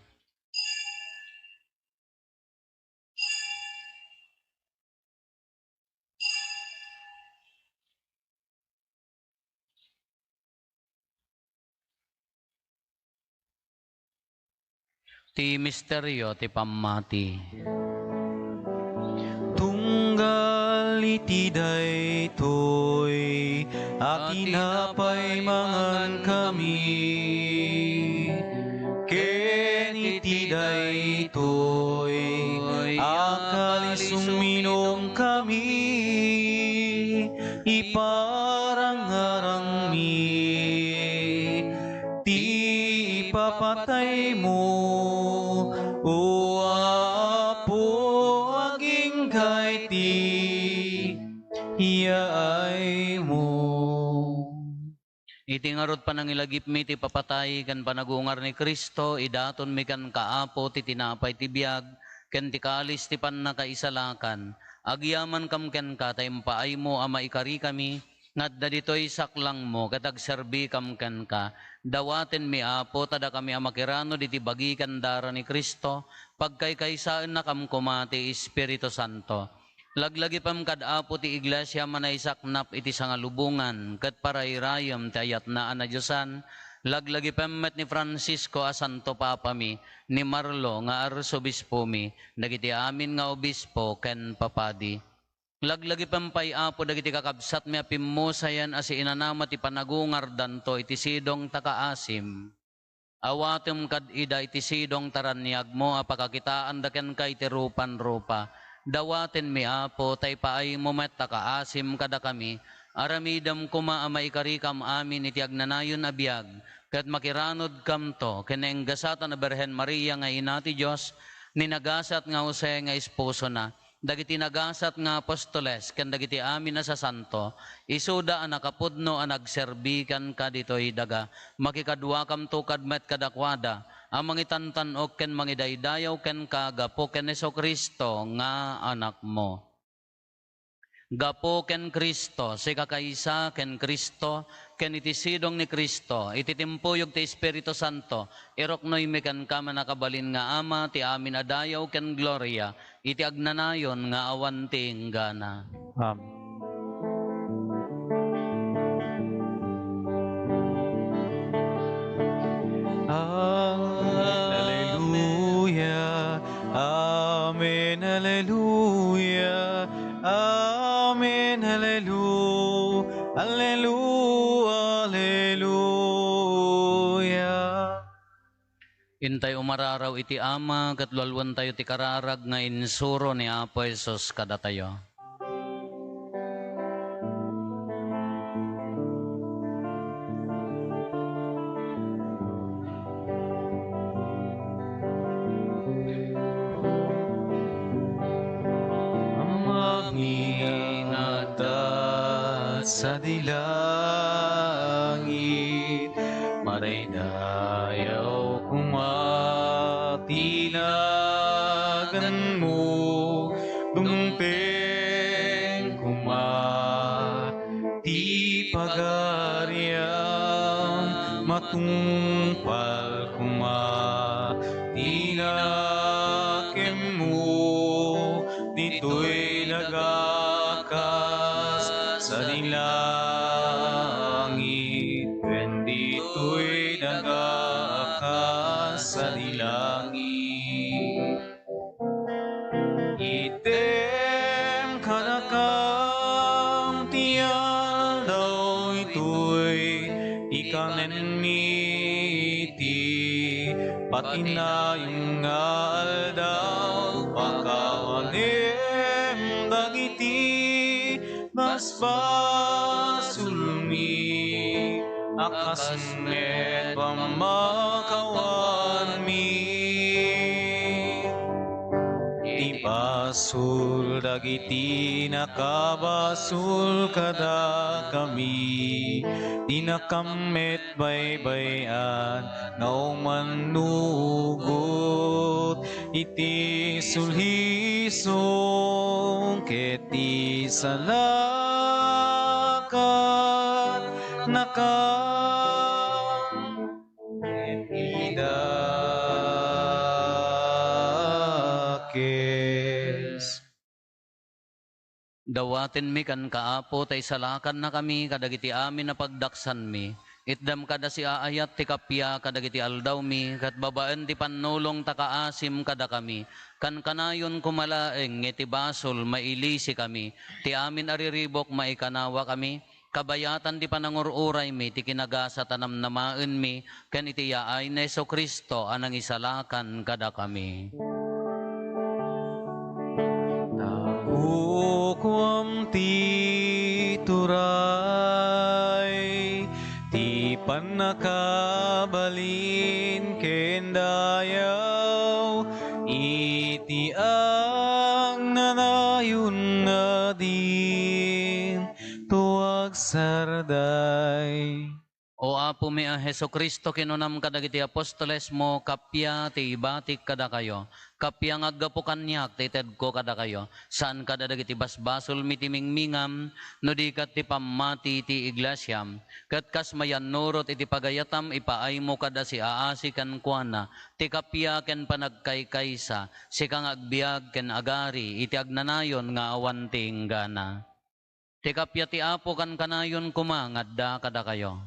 Ti misterio ti pammati. Tunggal iti daytoy a tinapay mangankami, ken iti daytoy a kalis uminumkami, iparangarangmi ti ipapataymo, O Apo, agingga iti yaaymo. Iti ngarud panangilagipmi ti papatay ken panagungar ni Cristo, idatonmi kenka, Apo, ti tinapay ti biag ken ti kalis ti pannakaisalakan. Agyamankam kenka ta impaaymo a maikarikami nga adda ditoy saklangmo ket agserbikam kenka. Dawatenmi, Apo, ta dakami a makiranod iti bagi ken dara ni Cristo, pagkaykaysaennakam koma ti Espiritu Santo. Laglagipem kad Apo ti Iglesia a manaisaknap iti sangalubongan ket parairayem ti ayatna a nadiosan. Laglagipem met ni Francisco a Santo Papami, ni Marlo nga Arsobispomi, dagiti amin nga obispo ken papadi. Laglagipem pay, Apo, dagiti kakabsatmi a pimmusayen a siinanama ti panagungardanto iti sidong ta kaasim. Awatem kad ida iti sidong ta raniagmo a pakakitaanda kenka iti rupan-rupa. Dawatenmi, Apo, ta ipaaymo met ta kaasim kadakami. Aramidem koma a maikarikam amin iti agnanayon a biag, ket makiranodkamto ken ni enggasatan a Birhen Maria nga Ina ti Dios, ni nagasat nga Jose nga esposona, dagiti nagasat nga apostoles ken dagiti amin a sasanto, isuda a nakapudno a nagserbi kenka ditoy daga. Makikaduakamto kad met kadakuada a mangitantan-ok ken mangidaydayaw kenka gapu ken Jesu-Cristo nga Anakmo. Gapu ken Cristo, sikakaysa ken Cristo, ken iti sidong ni Cristo, iti timpuyog ti Espiritu Santo, iruknoymi kenka, mannakabalin nga Ama, ti amin a dayaw ken gloria, iti agnanayon nga awan ti inggana. Amen. Alleluia. Amen. Alleluia. Amen. Allelu-, allelu-, alleluia. Intay umararaw iti Ama, ket lualuentayo ti kararag nga insuro ni Apo Jesus kadatayo. Amami nga adda sadi langit, madaydayaw koma ti naganmo, dumteng Tungpal koma ti nakemmo, ditoy daga kas sadi langit, ken ditoy daga kas sadi langit. Item kadakam ti aldaw itoy, ti kanenmi iti patinayon nga aldaw, pakawanem dagiti basbasolmi a kas met pammakawanmi. Ti basol dagiti nakabasol kadakami, ti nakammet baybay-an nga umannugot iti sulhisong ket ti salakannaka ket ida kes. Dawatenmi kenka, Apo, ta isalakannakami kadagiti amin a pagdaksanmi. Itdam kada siaayat ti kappia kadagiti aldawmi, ket babaen ti pannulong ta kaasim kadakami. Kankanayon koma laeng nga iti basol mailisikami ti amin a riribuk maikanawakami, kabayatan ti panangur-uraymi ti kinagasat a namnamaenmi ken iti yaay ni Jesu-Cristo a nangisalakan kadakami. Nakukuam ti turay ti pannakabalin ken dayaw iti agnanayon nga dinto agsarday. O Apomi a Jesu-Cristo, kinunam kadagiti apostolesmo, kappia ti ibatik kadakayo, kappia nga aggapu kaniak ti itedko kadakayo, saan kadagiti basbasolmi ti mingmingam, no di ket ti pammati ti iglesiam. Ket kas mayannurot iti pagayatam, ipaaymo kada siaasi kenkuana ti kappia ken panagkaykaysa, sika nga agbiag ken agari iti agnanayon nga awan ti inggana. Ti kappia ti Apo kankanayon koma nga adda kadakayo.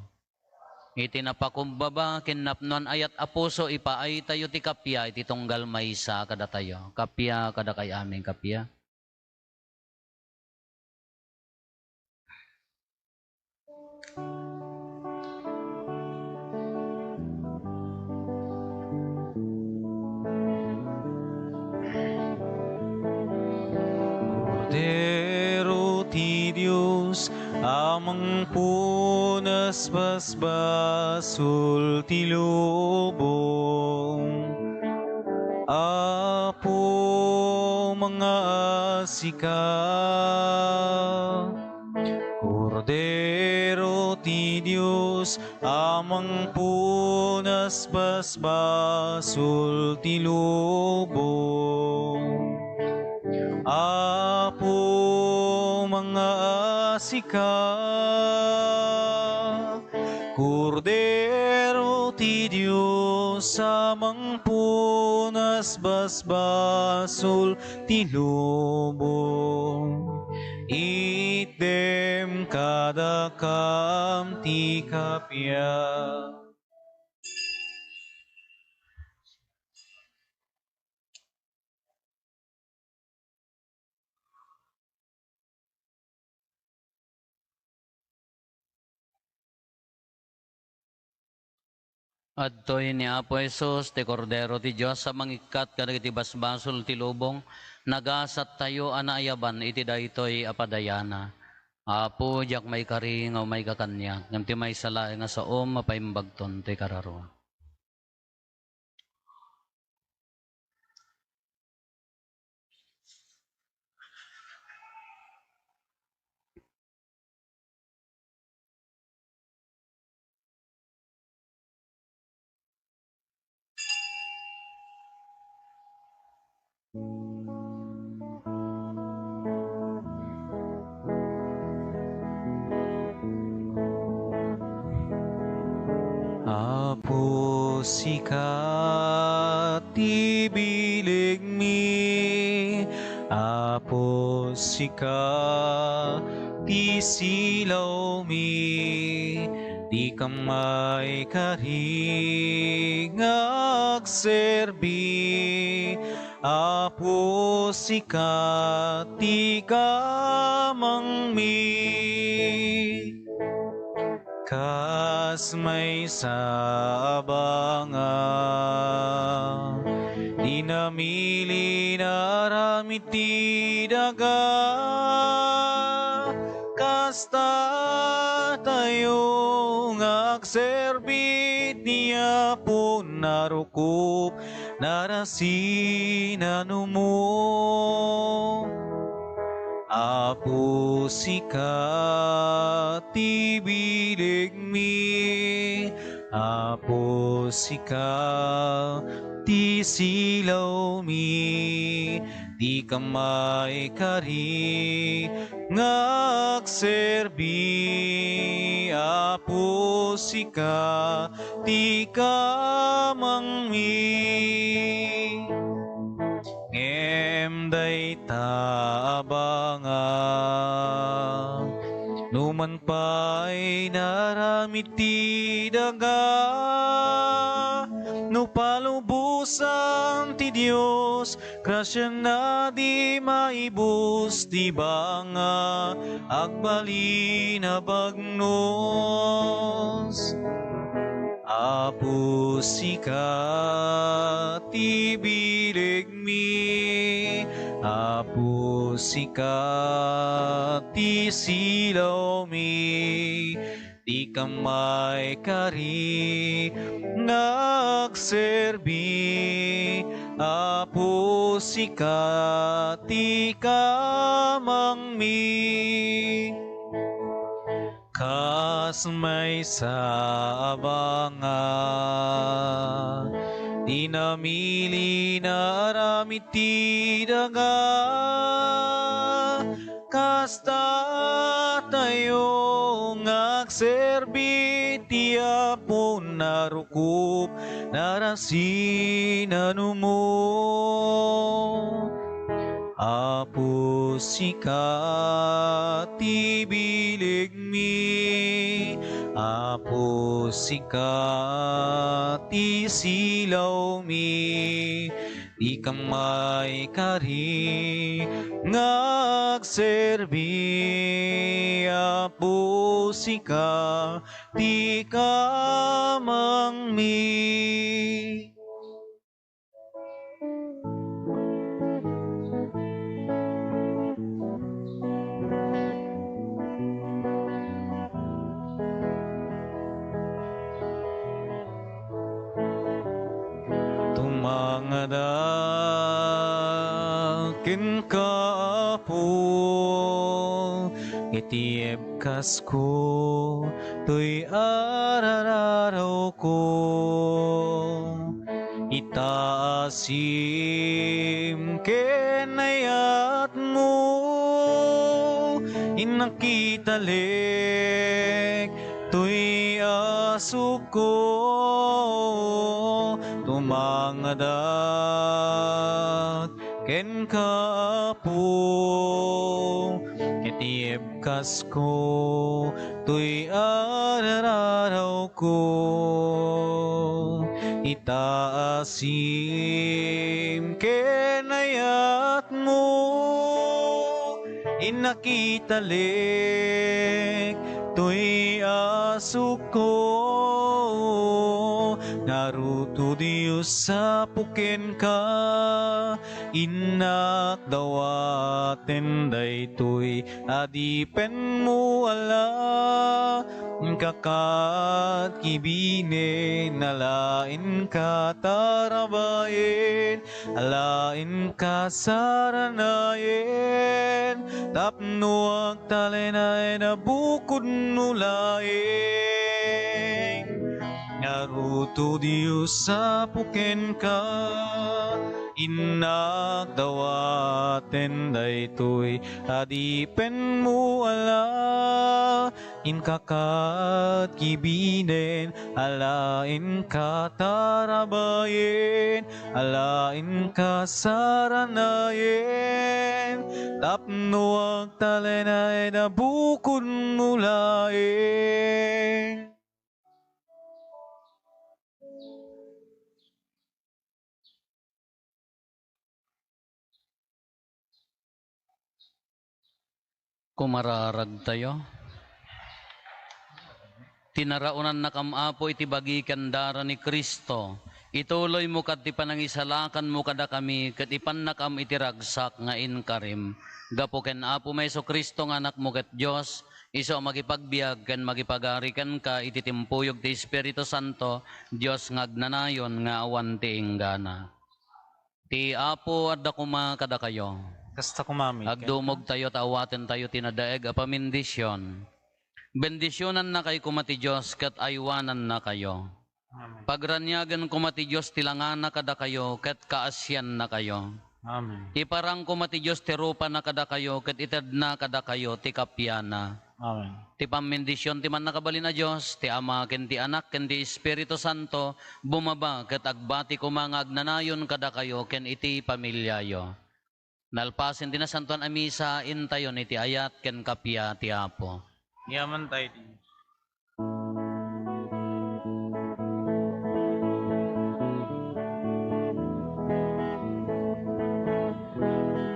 Iti napakumbaba ken napnoan ayat a puso, ipaaytayo ti kappia iti tunggal maysa kadatayo. Kappia kadakay amin, kappia. Kordero ti Dios a mangpunas basbasol ti lubong. Apo, mangaasika. Kordero ti Dios a mangpunas basbasol ti lubong. Apo, mangaasika. Kordero ti Dios a mangpunas basbasol ti lubong. Itdem kadakam ti kappia. Adtoy ni Apo Jesus, ti Kordero ti Dios a mangikkat kadagiti basbasol ti lubong. Nagasattayo a naayaban iti daytoy a padayana. Apo, diak maikari nga umayka kaniak, ngem ti maysa laeng a saom, mapaimbagton toy kararua. Sika ti bilegmi, Apo, sika ti silawmi, dika maikari nga agserbi, Apo, sika ti kamangmi. Kas maysa a banga, di namili na aramid ti daga. Kasta tayo nga agserbi ti Apo, narukop, narasi, nanumo. Apo, sika ti bilegmi, Apo, sika ti silawmi, dika maikari nga agserbi, Apo, sika ti kamangmi. Ngem dayta a banga, numan pay naaramid ti daga, no palubosan ti Dios, grasiana di maibus ti banga, agbalin a bagnos. Apo, sika ti bilegmi, Apo, sika ti silawmi, dika maikari nga agserbi, Apo, sika ti kamangmi. Kas maysa a banga, di namili naaramid ti daga. Kasta tayo nga agserbi ti Apo, narukop, narasi, nanumo. Apo, sika ti bilegmi, Apo, sika ti silawmi, dika maikari nga agserbi, Apo, sika ti kamangmi. Tumangadak kenka, Apo, iti ebkasko, toy arararawko. Itaasim ken ayatmo, innak italek toy asukko. Tumangadak kenka, Apo, iti ebkasko, toy arararawko. Itaasim ken ayatmo, innak italek toy asukko. Ngarud, O Dios, Apo, kenka, innak dawaten daytoy adipenmo a la-, inka kat kibinen, alaenka tarabayen, alaenka saranayen, tapno agtalinaed a bukodmo laeng. Nga Aruto, Dios, Apo kenka, innak dawaten daytoy adipenmo, ala, inka kat kibinen, ala, inka tarabayen, ala, inka saranayen, tapno agtalinaed a bukodmo laeng. Kumararagtayo. Tinaraonannakam, Apo, iti bagi ken dara ni Cristo. Ituloymo kad ti panangisalakanmo kadakami ket ipannakam iti ragsak nga inkarim. Gapu ken Apomi Jesu-Cristo nga Anakmo ket Dios, isu a makipagbiag ken makipagari kenka iti timpuyog ti Espiritu Santo, Dios nga agnanayon nga awan ti inggana. Ti Apo adda koma kadakayo. Kasta koma met kenka. Agdumogtayo ta awatentayo ti nadaeg a pamendisyon. Bendisionannakayo koma ti Dios ket aywanannakayo. Amen. Pagraniagen koma ti Dios ti langana kadakayo ket kaasiannakayo. Amen. Iparang koma ti Dios ti rupana kadakayo ket itedna kadakayo ti kapiana. Amen. Ti pammendision ti Mannakabalin a Dios, ti Ama, ken ti Anak, ken ti Espiritu Santo, bumaba ket agbati koma nga agnanayon kadakayo ken iti pamiliayo. Nalpasen ti Nasantoan a Misa, intayon iti ayat ken kappia ti Apo. Yaman tayo ti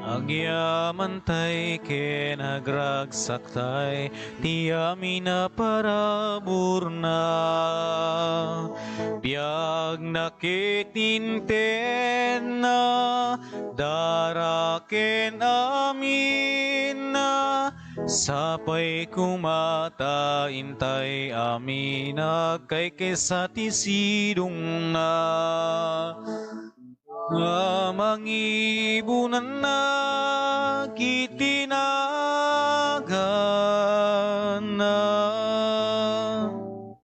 Agyaman tay ken agragsak tay ti amin a paraburna. Biagna ket intedna, dara ken aminna, sapay koma ta intay amin agkaykaysa ti sidongna. Nga mangibunannak iti na-